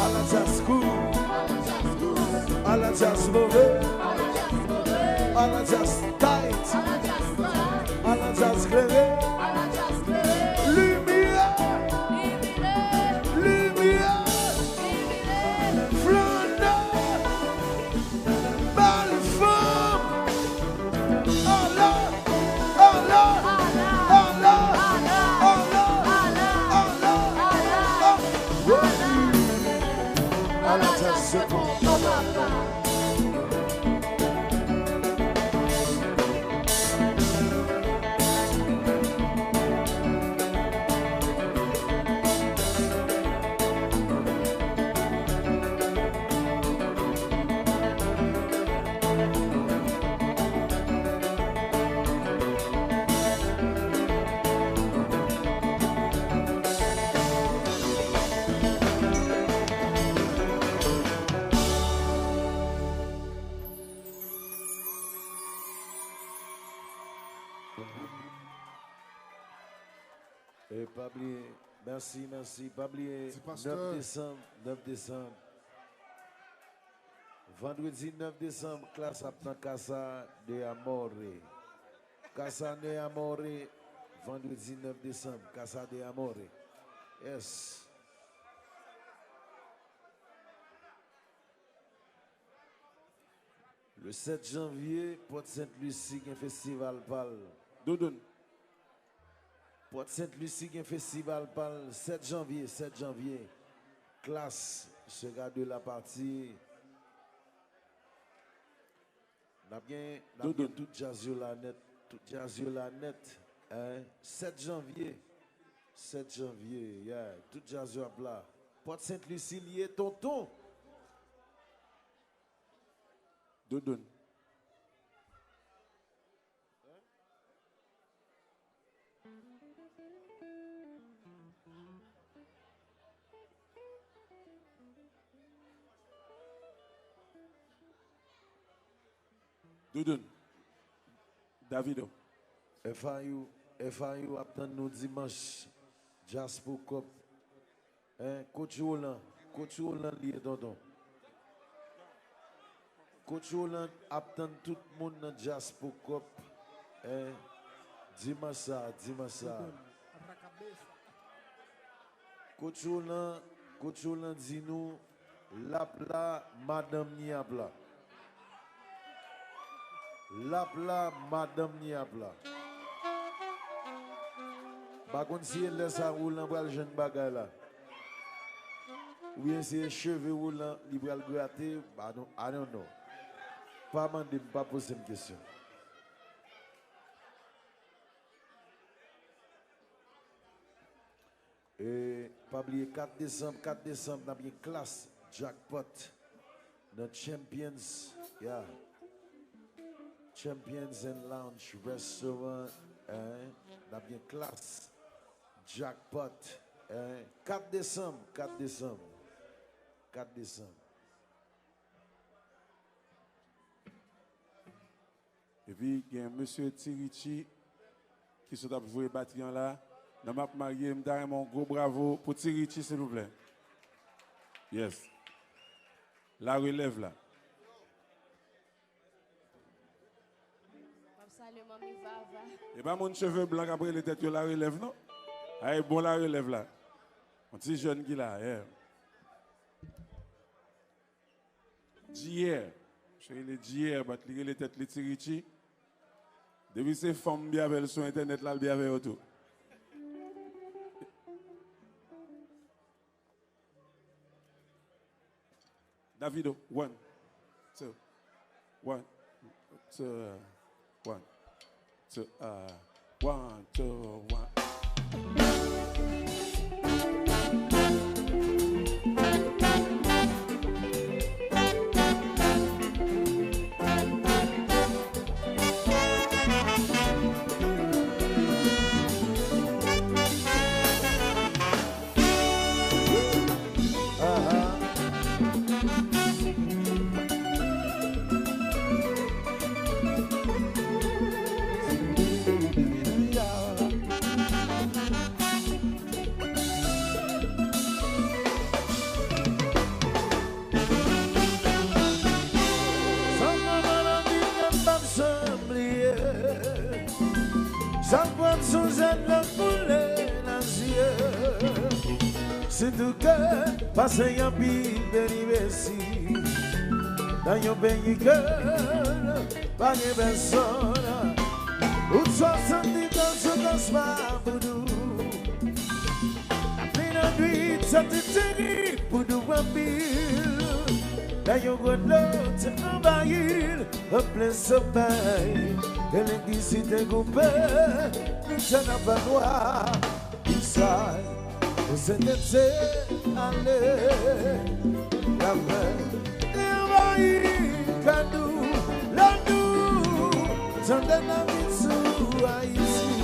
Ala djaz kou. Ala djaz move. Ala djaz tight. Ala djaz klere. Limyè. Limyè. Flannè. Bèl fanm. Ala, ala, ala, ala, ala. Ala djaz se kontan. E pa bliye, mèsi, mèsi. Pa bliye, nèf desanm, nèf desanm. Vandredi nèf desanm, Klass ap nan Casa de Amore. Casa de Amore, vandredi nèf desanm, Casa de Amore. Yes. Le sèt janvye, Pòt Sent Lisi gen festival pa l. Doudoun. Pòt Sent Lisi gen festival pa l, sèt janvye, sèt janvye. Klass sera de la partie. N ap gen, n ap gen tout djaz yo la nèt, tout djaz yo la nèt, hein. Sèt janvye, sèt janvye, yeah, tout djaz yo ap la. Pòt Sent Lisi l ye, tonton. Doudoun. Doudoun. Davido. F I U, F I U ap tann nou dimanch. Djaz pou kòb. Hein, Coach Roland, Coach Roland li ye, tonton. Coach Roland ap tann tout moun nan djaz pou kòb, hein, dimanch sa, dimanch sa. Coach Roland, Coach Roland di nou, l ap la, madanm ni ap la. L ap la, madanm ni ap la. M pa konn si e lè sa Roland pral jwenn bagay la. Oubyen si e cheve Roland li pral grate, I don't, I don't know. Pa mande m, pa poze m kesyon. E pa bliye kat desanm, kat desanm n ap gen Klass Jackpot nan Champions, yeah. Champions and Lounge Restaurant, eh, n ap gen Klass Jackpot, eh, kat desanm, kat desanm, kat desanm. Epi gen mesye Ti Richie ki sot ap jwe batri an la. Nan m ap marye, m ta renmen yon gwo bravo pou Ti Richie, silvouplè. Yes. La relèv la. M ap salye manmi Vava. E pa moun cheve blan k ap rele tèt yo la relèv, non? Ay, bon la relèv la. Yon ti jèn ki la, yeah. Dier. Misye rele Dier, but li rele tèt li Ti Richie. Depi se fanm byen avè l sou entènèt la, l byen avè yo tou. Davido, one, two, one, two, one, two, uh, one, two, one. Sa mwen anvi m p ap janm bliye. Sa pran sou zèl nan koule nan zye. Sitou ke pase anpil peripesi nan yon peyi ke pa gen pèsòn. Ou t swasanndis an sou kòs pa pou nou. Lapli nan nwit, sa te terib pou nou anpil. Lè yon gwo dlo te anvayi l an plen somèy, elektrisite koupe, nou te nan fènwa. Kisa ou se te te ale? Lapè te anvayi kay nou, lè nou tande lavi sou Ayiti.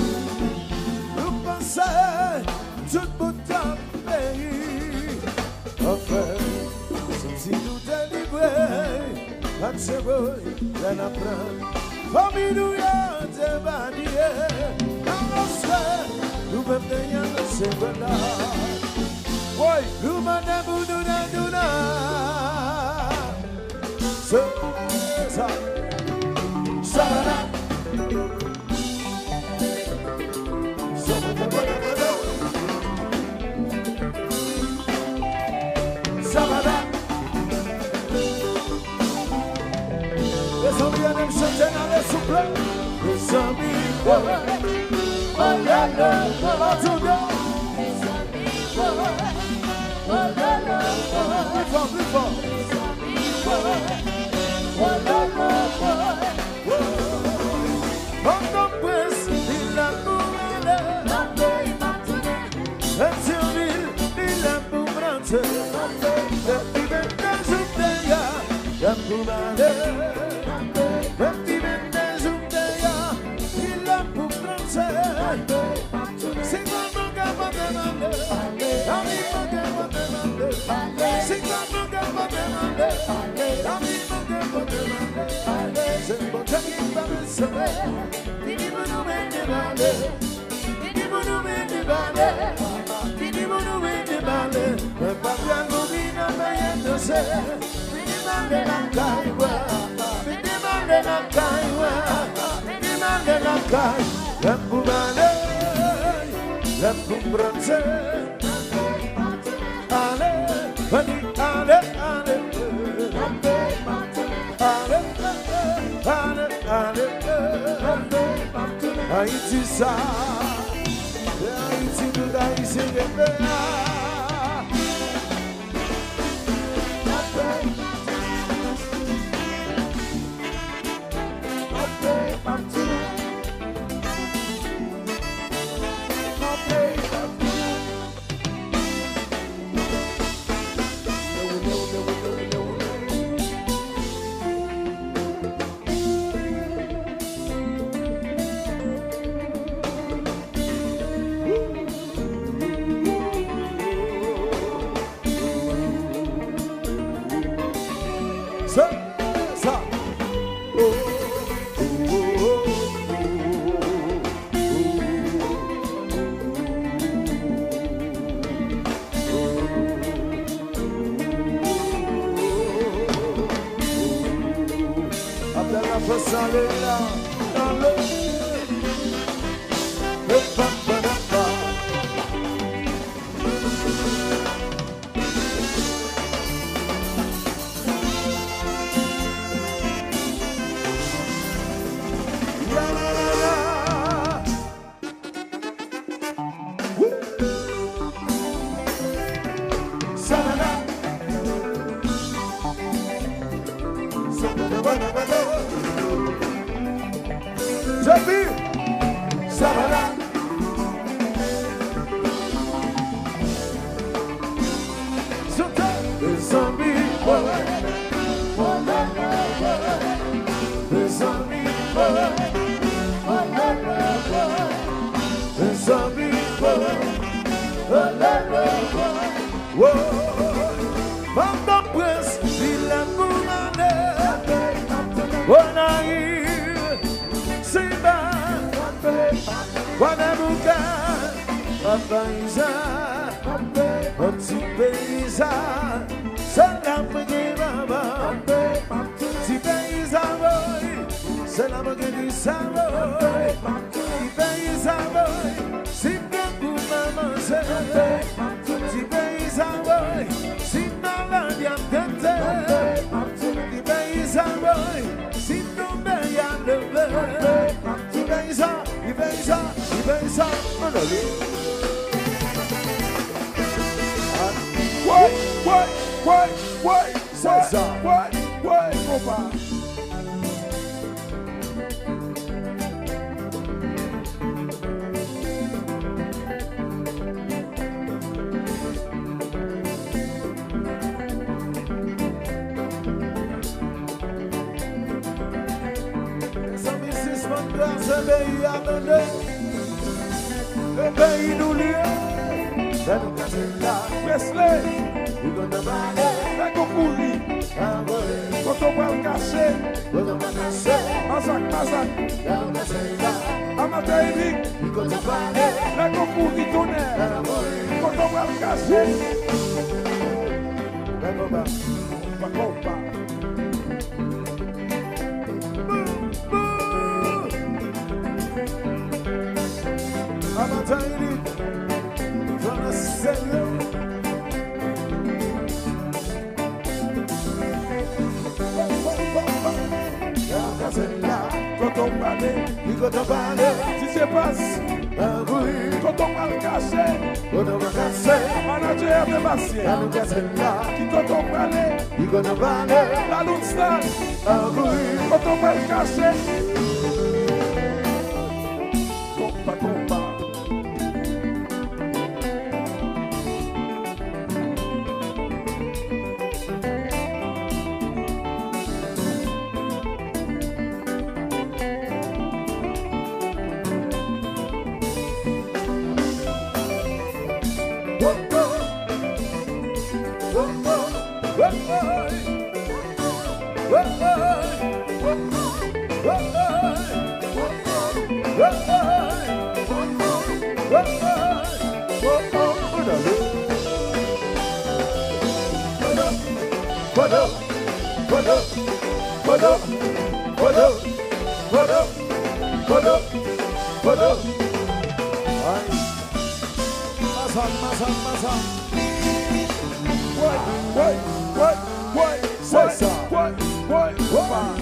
Nou panse tout bout ap peri. Anfen, santi nou delivre. Ak se vre, lè n ap pran fanmi nou yo te evanouye. Nan respè, nou pèp te yon se vre la. Woy, nou mande pou nou nan nou la. Se sa. Sa la. Mezanmi, ann chante n ale souple. Mezanmi, oh, oh, la, la, la, la, la. Pli fò, pli fò. Pòtoprens, li la pou ale. Petyonvil, li la pou plante. Depi vennde jouk deya, la pou ale. Depi vennde jouk deya, li la pou plante. Siklòn manke pote m ale. Lavi manke pote m ale. Siklòn manke pote m ale. Lavi manke pote m ale. Se pote ki pa bezwen. Vini pou nou mete m ale. Vini pou nou mete m ale. Vini pou nou mete m ale. Mwen pa pral mouri nan peyi etranje. Vini m ale lakay mwen. Vini m ale lakay mwen. Vini m ale lakay. Lè pou m ale. Lè pou m plante. Ale, vini, ale, ale. Ale, ale, ale. Ayiti sa. Tout Ayisyen kenbe la. Sa, sa. Abdallah fè sale la, ale. Jepi, Savannah. Mezanmi, boy. Mezanmi, boy. Mezanmi, boy. Wo, Pòtoprens, vilaj pou m ale. Gonayiv, Simba, Kwadèboukè, Payizan, yon ti peyizan, se la mwen gen manman. Ti peyizan, woy, se la mwen gen di sa, woy. Ti peyizan, woy, si m gen gou manman se. Ti peyizan, woy, si m nan lari ap tete. Ti peyizan, woy, si m tonbe y a leve. Ti peyizan, ti peyizan, ti peyizan, ann ale. Woy, woy, woy, woy, woy, woy, konpa. Mezanmi, sispann kraze peyi a, tande. E peyi nou li ye. Lè nou kraze la. Wesley. Nèg yo kouri. Kote w pral kache? Mazak, mazak. Amatè Enik. Nèg yo kouri tonnè. Kote w pral kache? Konpa, konpa. Amatè Enik, fè serye. Kote w prale? Ki kote w prale? Ti Sepas. Kote w pral kache? Kote w pral kache? Manadjè Ernest Bastien. Ki kote w prale? Ki kote w prale? Lalout Stan. Kote w pral kache? Konpa, konpa. Ay. Masak, masak, masak. Woy, woy, woy, woy, woy, woy, woy.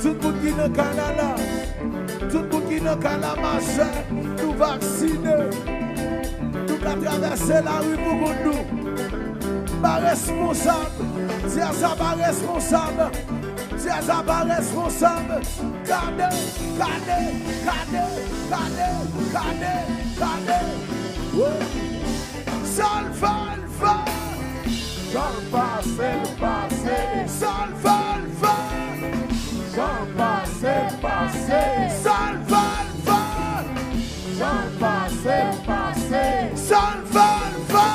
Tout moun ki nan kay la la, tout moun ki nan kay la, machè, nou vaksine. Nou ka travèse lari pou kont nou. Pa responsab. Dyaz la pa responsab. Dyaz la pa responsab. Gade, gade, gade, gade, gade, gade. Wi. Sa l fè, l fè. Sa l pase, l pase. Sa l fè, l fè. Sa l pase, l pase. Sa l fè, l fè. Sa l pase, l pase. Sa l fè, l fè.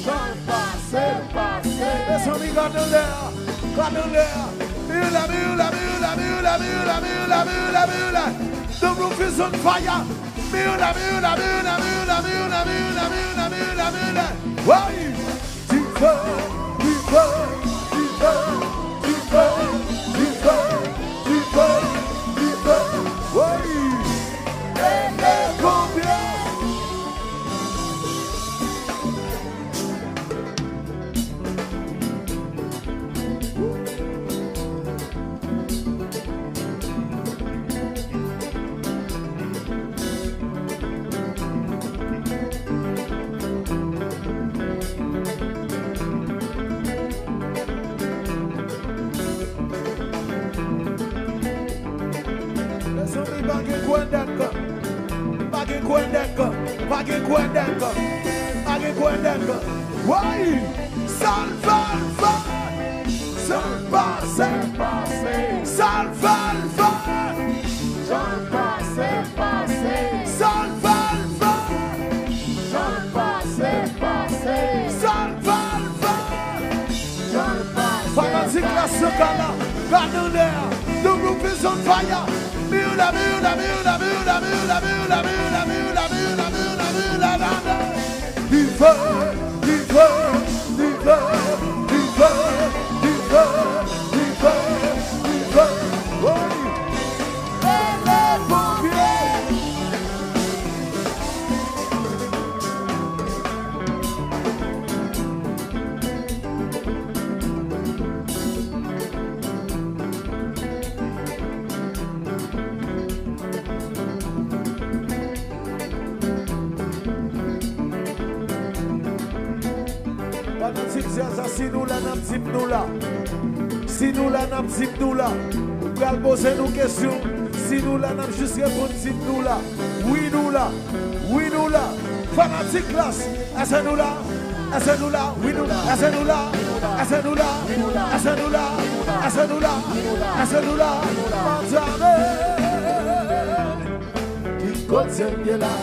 Sa l pase, l pase. Mezanmi, gade anlè a. Gade anlè a. Miyou la, miyou la, miyou la, miyou la, miyou la, miyou la, miyou la, miyou la. Double Vision Fire. Miyou la, miyou la, miyou la, miyou la. Woy! Dife, dife, dife, dife, dife, dife, dife. Woy! Mete konbyen? Mezanmi, pa gen kwè nèg. Pa gen kwè nèg. Pa gen kwè nèg. Pa gen kwè nèg. Woy! Sa l fè, l fè. Sa l pase, l pase. Sa l fè, l fè. Sa l pase, l pase. Sa l fè, l fè. Sa l pase, l pase. Sa l fè, l fè. Sa l pase, l pase. Fanatik la sou kay la, gade anlè a. Double Vision Fire. Miyou la, miyou la, miyou la, miyou la. Dife, dife, dife, dife, dife, dife, dife. Woy! Mete konbyen? Fanatik dyaz la, si nou la, n ap di m nou la. Si nou la, n ap di m nou la. M pral poze nou kesyon. Si nou la, n ap jis reponn di m nou la. Wi, nou la. Wi, nou la. Fanatik Klass, èske nou la? Èske nou la? Wi, nou la. Èske nou la? Èske nou la? Èske nou la? Èske nou la? Èske nou la? Èske nou la? Mande. Ki kote m ye la?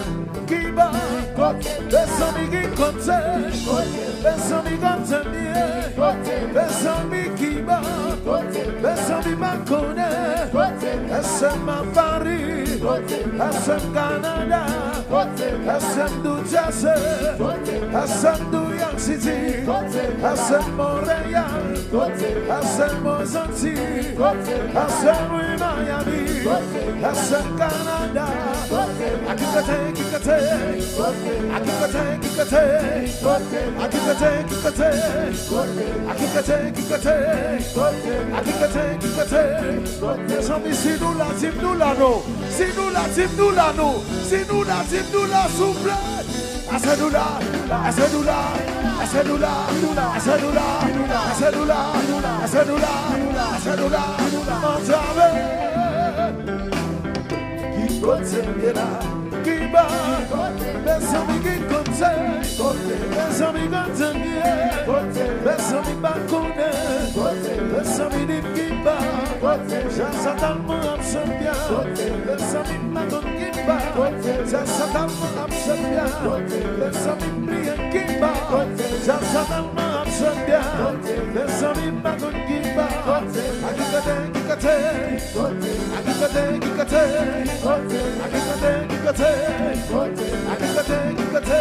Ki bò? Ki kote? Mezanmi, ki kote? Ki kote? Mezanmi, kote m ye? Ki kote? Mezanmi, ki bò? Ki kote? Mezanmi, m pa konnen. Ki kote? Èske m a Pari? Ki kote? Èske m Kanada? Èske m New Jersey? Èske m New York City? Èske m Montréal? Èske m Mozanti? Èske m Miami? Èske m Kanada? A ki kote, ki kote? A ki kote, ki kote? A ki kote, ki kote? A ki kote, ki kote? A ki kote, ki kote? Mezanmi, si nou la, di m nou la non. Si nou la, di m nou la non. Si nou la, di m nou la, souple. Èske nou la? Èske nou la? Èske nou la? Antrave. Ki kote m ye la? Ki bò? Mezanmi, ki kote? Mezanmi, kote m ye? Mezanmi, m pa konnen. Mezanmi, di m ki bò? Dyaz la tèlman ap chanpyon. Mezanmi, m pa konn ki bò. Dyaz la tèlman ap chanpyon. Mezanmi, m bliye ki bò. Dyaz la tèlman ap chanpyon. Mezanmi, m pa konn ki bò. A ki kote, ki kote? A ki kote, ki kote? A ki kote, ki kote? A ki kote, ki kote?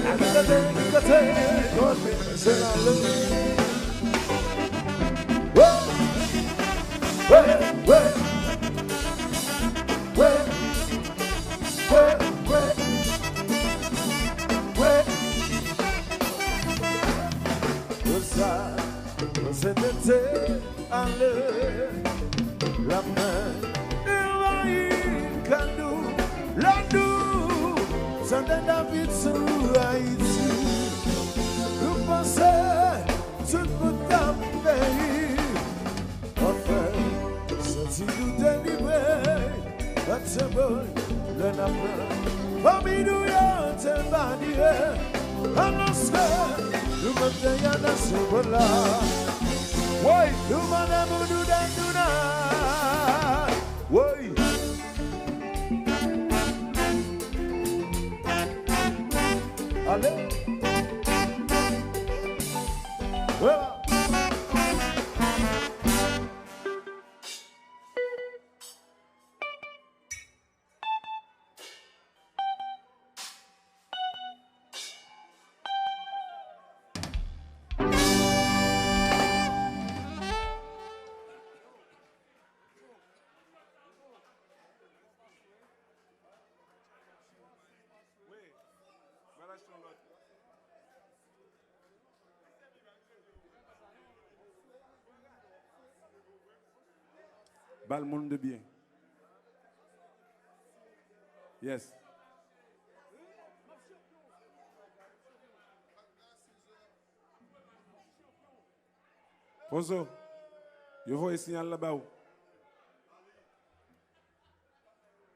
A ki kote, ki kote? Se la lè. Wè! Wè! Wè! Wè! Wè! Wè! Wè! Wè sa. Mwen se tete ale. Lapè anvayi kay nou, la nou, Sante David sou Ayiti. Nou panse tout moun t ap peri. Anfen, santi nou delivre. Bat senbòl lè n ap pran fanmi nou yo te baliye. Alòske nou menm te yon nasyon pran la. Woy, nou mande pou nou dèyè nou nan. Woy. Ale. Woy. Ba l moun de byen. Yes. Pozo, yo voye siyal la ba ou.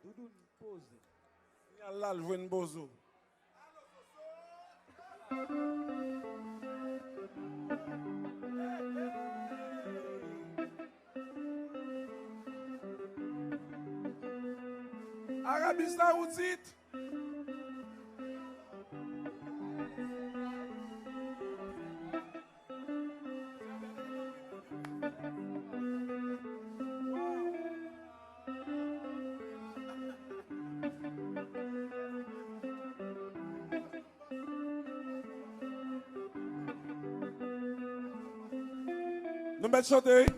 Doudoun poze. Siyal la, l jwenn Pozo. Arabi Sawoudit. Nou mèt chante, wi.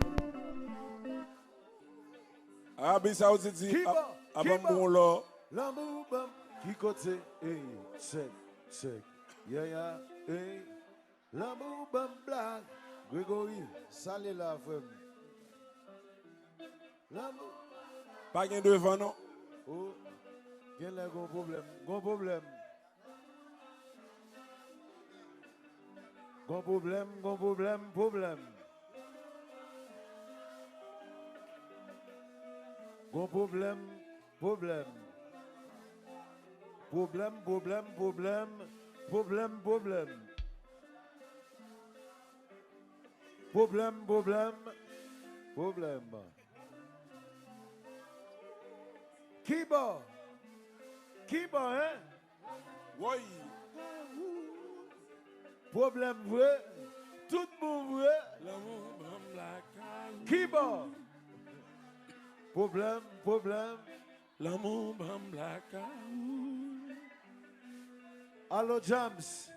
Arabi Sawoudit di, "Ap, ap ban m bon lò." Lanmou ban m, ki kote? Ey, chèk, chèk. Yeah, yeah, ey. Lanmou ban m blak. Gregory, sa l ye la, frè m? Lanmou. Pa gen devan, non. Oh, genlè gon pwoblèm. Gon pwoblèm. Gon pwoblèm, gon pwoblèm, pwoblèm. Gon pwoblèm, pwoblèm. Pwoblèm, pwoblèm, pwoblèm, pwoblèm, pwoblèm. Pwoblèm, pwoblèm, pwoblèm. Kibò? Kibò, en? Woy! Pwoblèm vre, tout bon vre. Lanmou ban m blakay. Kibò? Pwoblèm, pwoblèm. Lanmou ban m blakay. Alo, James.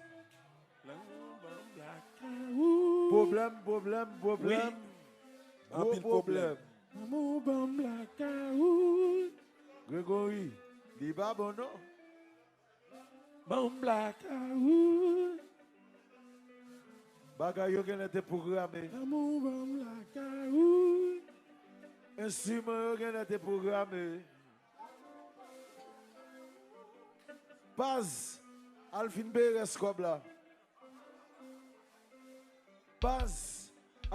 Lanmou ban m blakay. Pwoblèm, pwoblèm, pwoblèm. Wi. Gwo pwoblèm. Lanmou ban m blakay. Gregory, li pa bon, non. Ban m blakay. Bagay yo genlè te pwograme. Lanmou ban m blakay. Enstriman yo genlè te pwograme. Paz, al fin peye rès kòb la. Paz,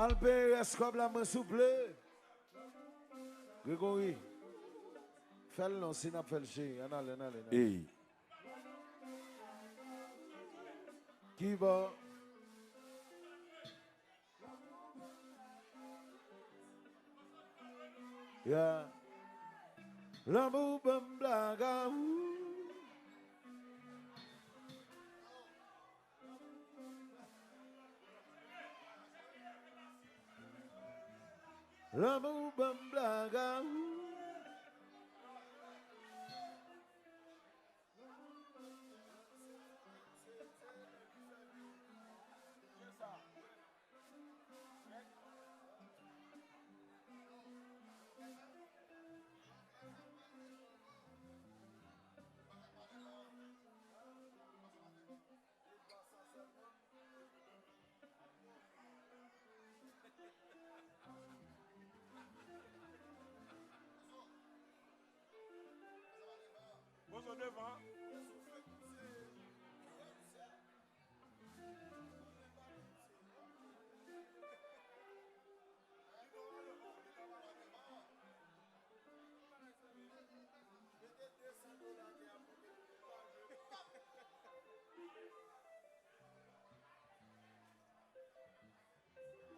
al peye rès kòb la, mwen, souple. Gregory, fè l non, si n ap fè l, cheri. Ann ale, ann ale, ann ale. Ey. Kibò? Ya. Lanmou ban m blakay. Lanmou ban m blakay. Pozo devan.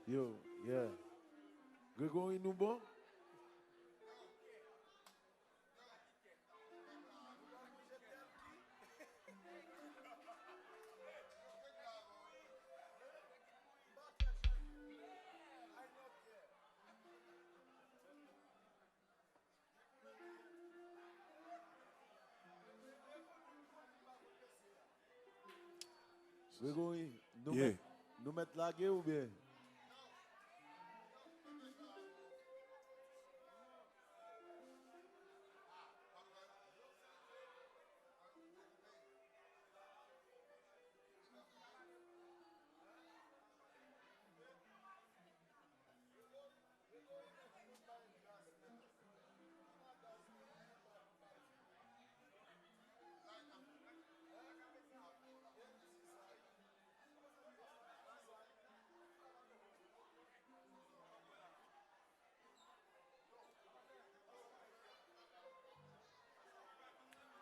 Yo, yeah. Gregory, nou bon? Gregory, nou Yeah. mèt, nou mèt lage oubyen?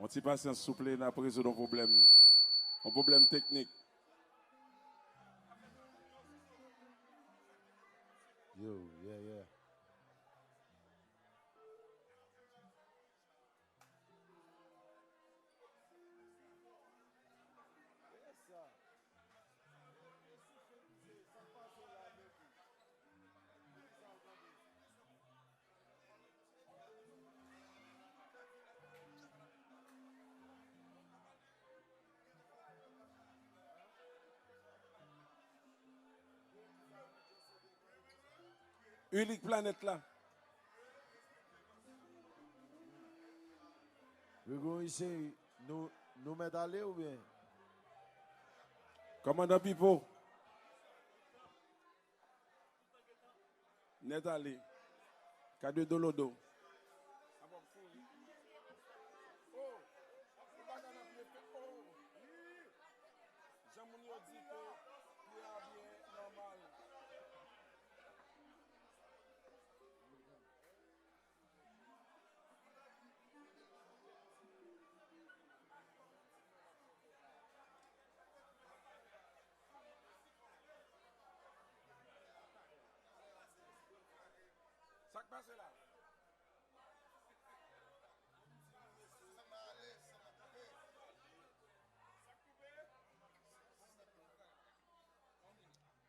Yon ti pasyans, souple, n ap rezoud yon pwoblèm, yon pwoblèm teknik. Yo, yeah, yeah. Unique Planèt la. Gregory Seri, nou, nou mèt ale oubyen? Kòmandan Pipo. Nèt ale. Kadwe dolodo. Jan moun yo di ke pye a byen nòmal. Sa k pase la?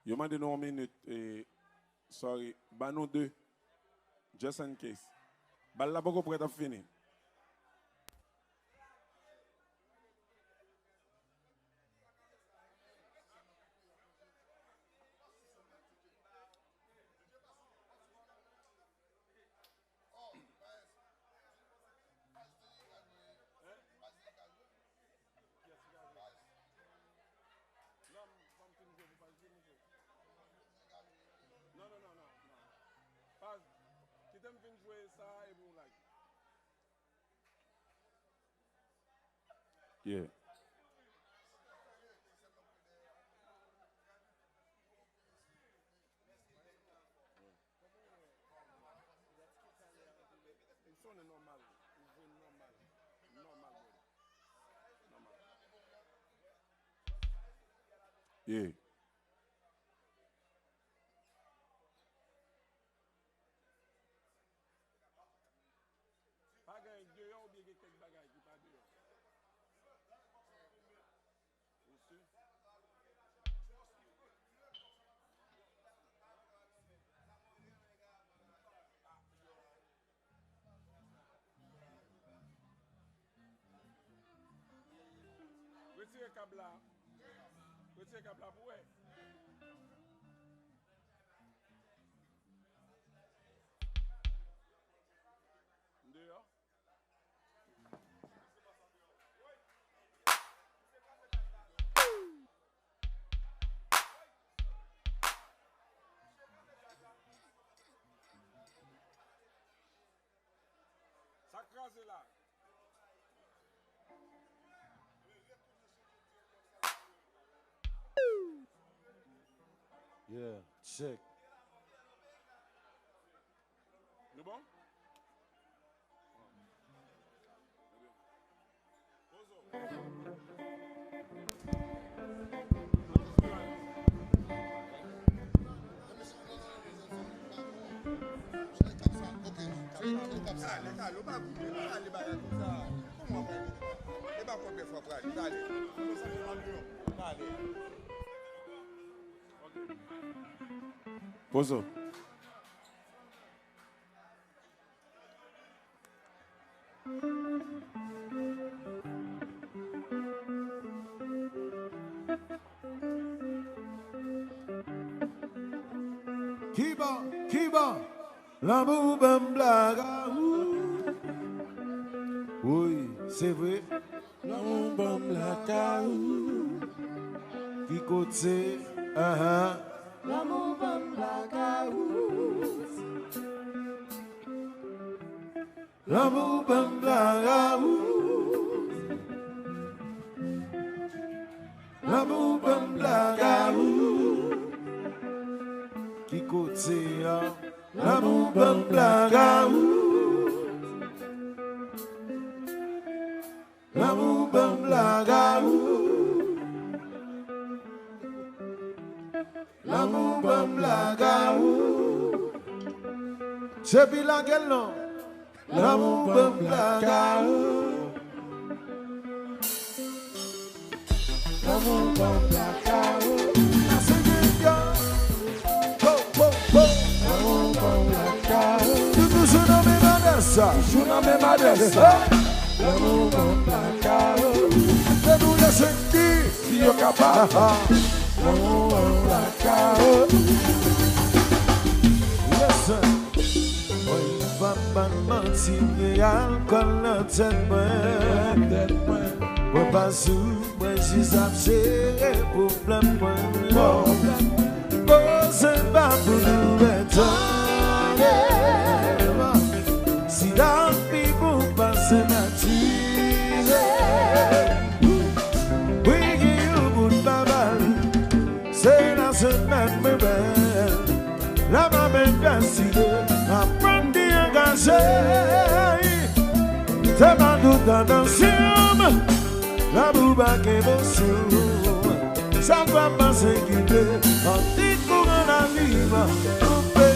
Yo mande nou yon minit, e, sorry, ban nou de. Just in case. Bal la poko prèt ap fini. Non, non, non, non, non. Paz, kite m fin jwe sa epi w like. Yeah. Li sonnen nòmal. Li jwe nòmal. Nòmal, brother. Nòmal. Yeah. Pa gen deyò oubyen gen kèk bagay ki pa deyò? Mesye. Retire kab la. Retire kab la pou wè. M deyò. Sa kraze la. Yeah, check. Nou bon? Pozo. Kiba, kiba, lanmou ban m blaka ou. Wi, se vre. Lanmou ban m blaka ou. Ki kote? Aha. Lanmou ban m blaka ou. Lanmou ban m blaka ou. Lanmou ban m blaka ou. Ki kote a? Lanmou ban m blaka ou. Lanmou ban m blaka ou. Lanmou ban m blaka ou. Sepi lage l non. Lanmou ban m blaka ou. Lanmou ban m blaka ou. Ase gen yo. Bo, bo, bo. Lanmou ban m blaka ou. Nou toujou nan menm adrès sa. Toujou nan menm adrès sa. Lanmou ban m blaka ou. Fè nou lese di. Si yo ka pa. Lanmou ban m blaka ou. Yes, sir. Mwen pa ban manti, gen alkòl nan tèt mwen. Mwen pa sou, mwen jis ap jere pwoblèm mwen. Koze pa pou nou ret tande. Si lavi pou pase matize. Wi, gen yon bout pa mal. Se nan semèn mwen bèl. La m ap envestige, m ap pran byen angaje. Se pa tout tandans m, lanmou pa gen emosyon. Sa k ap pase kite, an ti kouran lavi m koupe.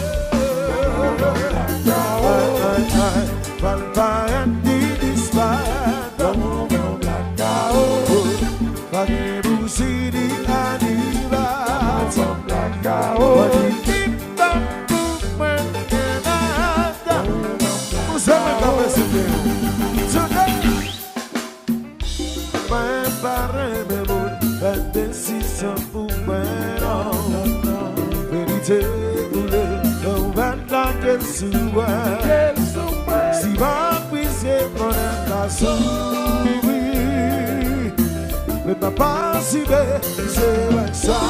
Ay, ay, ay, pa l parèt ni disparèt. Lanmou gen yon blakawo. Pa gen bouzi ni animal. Mwen di ki tan pou mwen gen nada. Pou se mwen k ap eseye. Tande. Mwen pa renmen moun fè desizyon pou mwen, non. Verite koule, ou pa t lage l sou mwen. Si m ap priye, konnen m ka soufri. Men m ap asize, se wè sa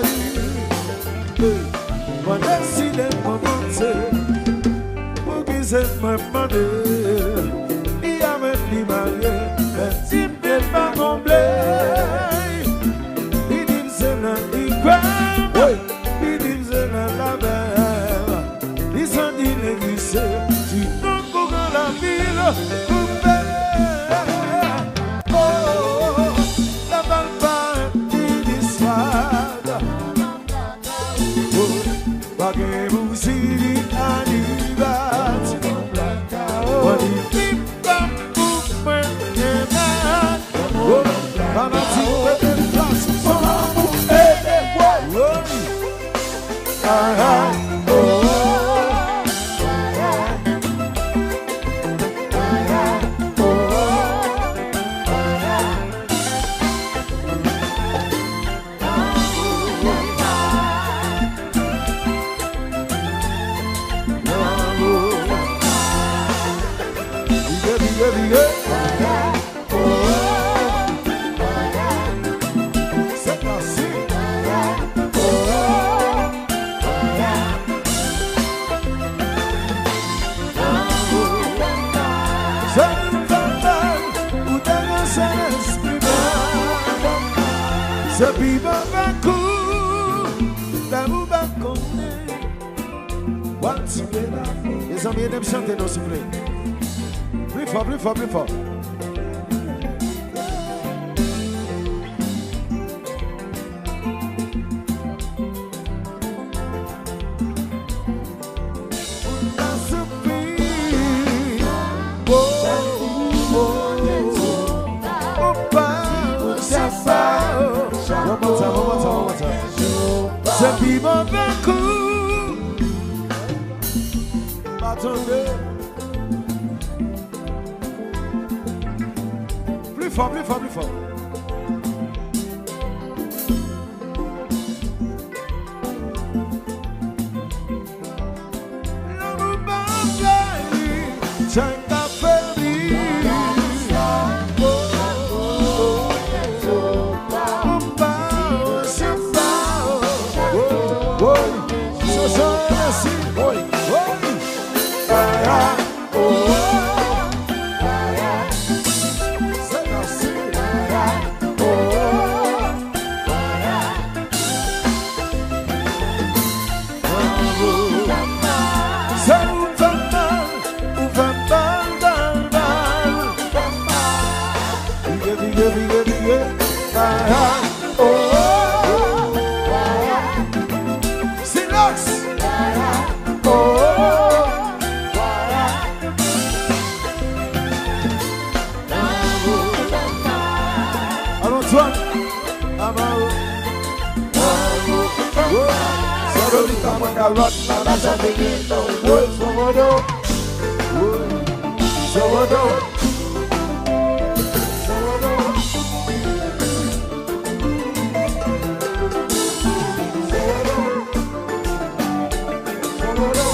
li. Mwen deside mwen panse, poukisa mwen mande li avèk li marye, men ti m te pa konble. Li di m se nan li kwè m, li di m se nan l avè m. Li santi l egziste, sinon kouran lavi l koupe. Oh, la bal pa di disparèt. Oh, pa gen bouzi ni animal. Mwen di ki tan pou mwen gen nada. Oh, pa manti, mete plas pou lanmou ede. Oh, oh, oh. Se pi bon pako, lè Mezanmi, ede m chante non, souple. Pli fò, pli fò, pli fò. One more time, one more time, one more time. Se pi bon tankou. Pa tande. Pli fò, pli fò, pli fò. Lanmou pa fè li, sa k ap fè li. Oh, oh, oh, oh. Ou pa, ou se pa, oh. Oh, oh. Sa, sa, mèsi. Oh, oh. Aya, oh, oh. Aya. Se mèsi. Aya, oh, oh. Aya. Sa ou fè m mal, ou fè m mal, mal, mal. Pike, pike, pike, pike. Ah, ah, oh, oh, oh. Silex. Oh, oh, oh. Alon, Antoine. Amaro. Sa yo di pa mwen kalòt la, la sa te gen tan. Woy, Somodo. Woy, Somodo. Somodo. Somodo.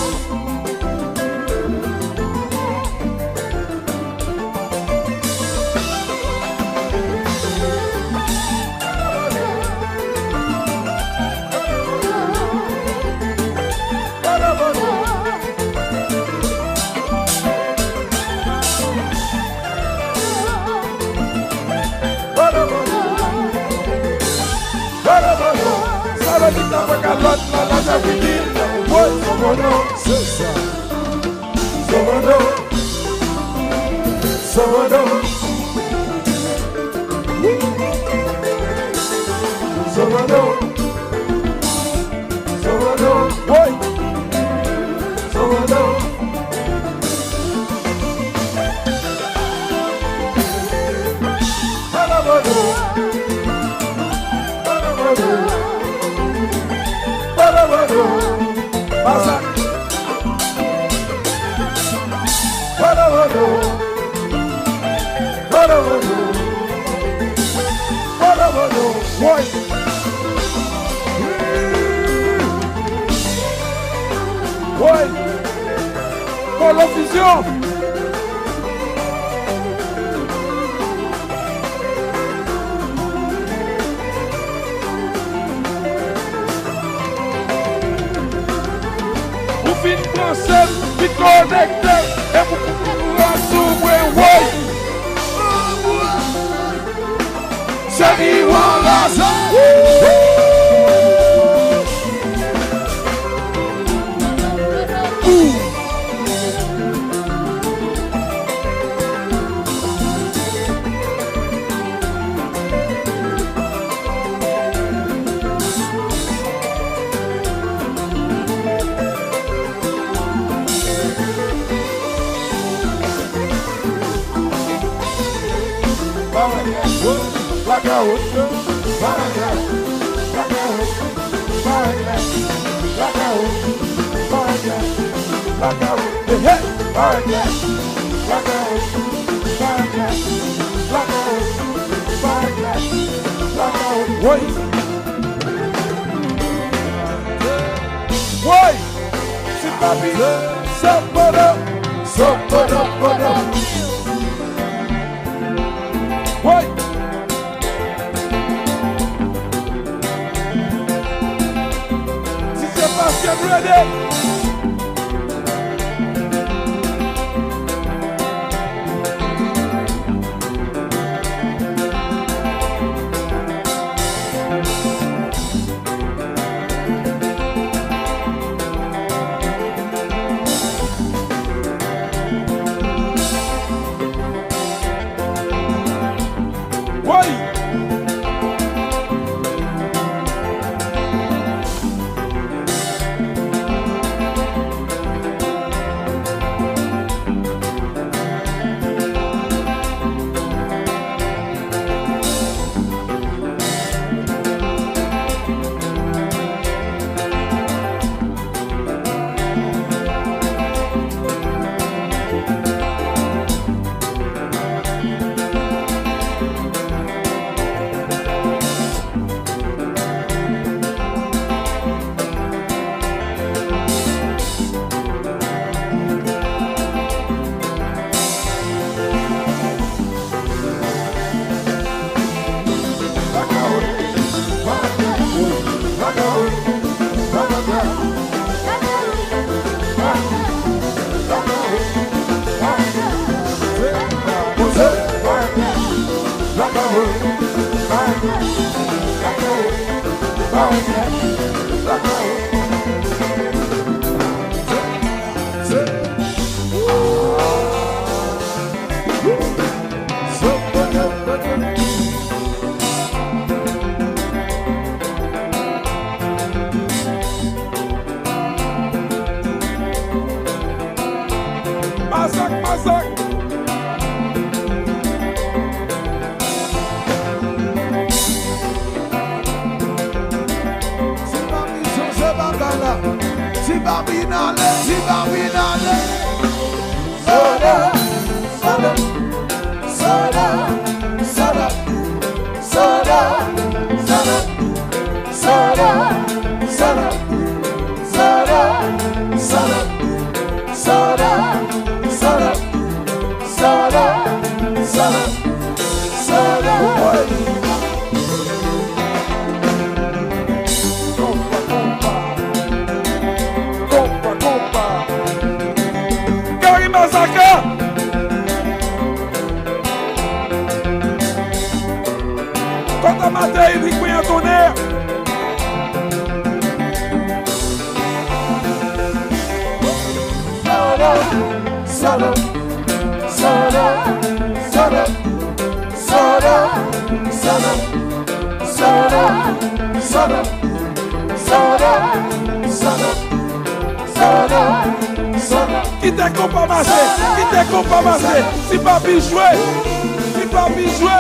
Sa vle di ta pran kalòt la, la sa fini. Woy, Somodo, se sa. Somodo, Somodo, Somodo, Somodo, woy, Somodo. Woy! Woy! Kolo Fusion! Ou fin branche m, fin konekte, e pou, pou, pou, pou, sou mwen, woy! Sèvi w anraje. Woy! Woy! Si papi, sopodo, sopodo, podo. Woy! Si se paske m rele. Mazak, mazak. Ti Papi chanje bagay la. Ti Papi n ale, Ti Papi n ale. Soda, soda, soda, soda. Soda, soda, soda, soda, soda, soda, soda, soda, soda, soda. Konpa, konpa. Konpa, konpa. Gary Mazaka. Kòta Matèy, Rick Brian Tonnerre. Soda, soda, soda, soda, soda, soda, soda, soda, soda, soda. Kite konpa mache, kite konpa mache. Ti Papi jwe, Ti Papi jwe.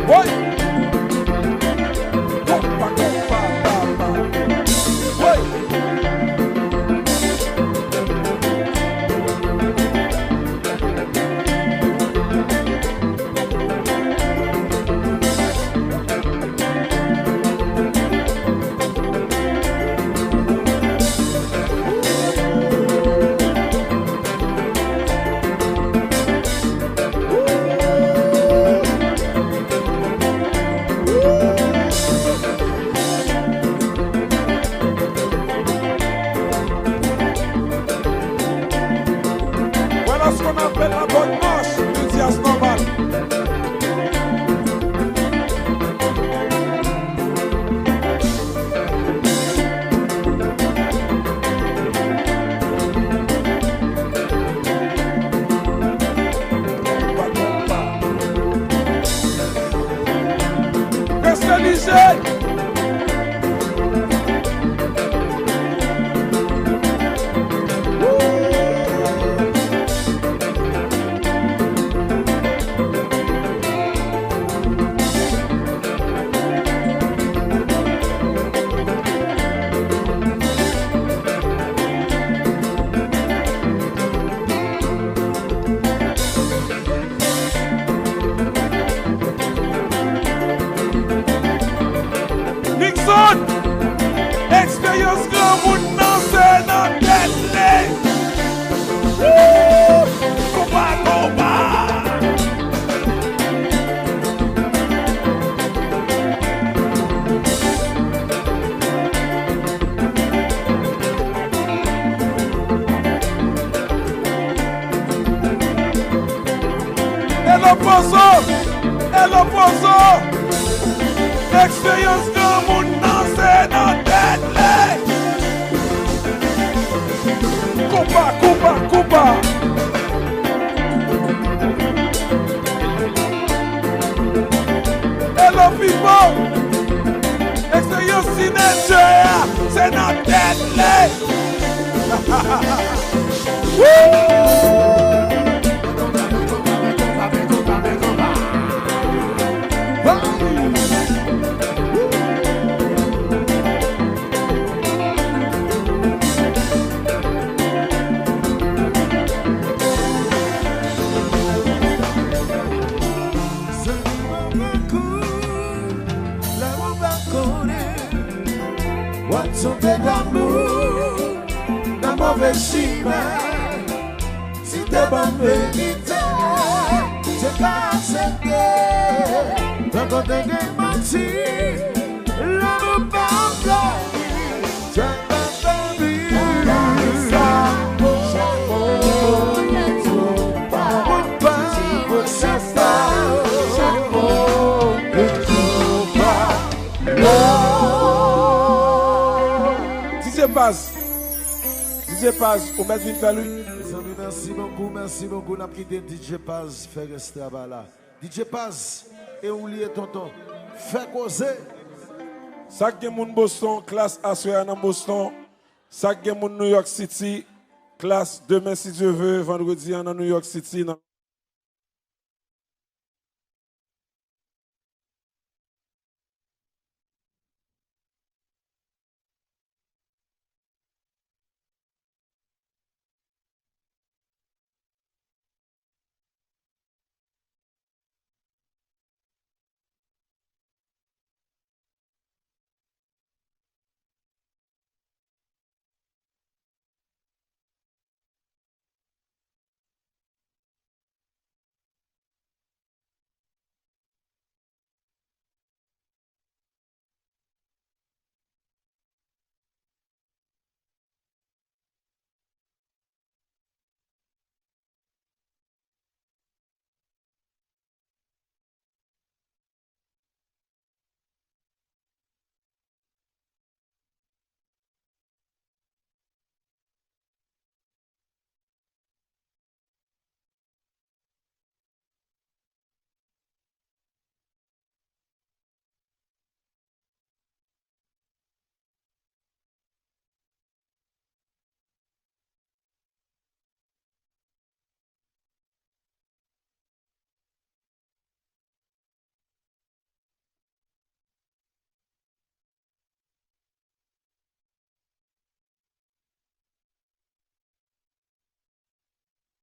Woy! Konpa, konpa, papa. Woy! Voilà ce qu'on appelle la bonne marche du dias normal. Reste lije! Nixon! Eksperyans granmoun nan se nan tèt li! Woo! Konpa, konpa! Hello Pozo! Hello Pozo! Eksperyans granmoun nan se nan tèt li! Konpa, konpa, konpa! Hello people! Eksperyans sinetye a se nan tèt li! Son te damou nan move chimen. Si te ban m verite, m te ka aksepte. Nan kote gen manti, lanmou pa vle. Chapo, chapo, chapo, chapo. D J Paz. D J Paz, ou mèt vin fè l, wi. Mezanmi, mèsi bokou, mèsi bokou. N ap kite D J Paz fè rès travay la. D J Paz, e ou li ye, tonton. Fè koze. Sa k gen moun Boston, Klass aswè a nan Boston. Sa k gen moun New York City, Klass demen, si Dye ve, vandredi an nan New York City, nan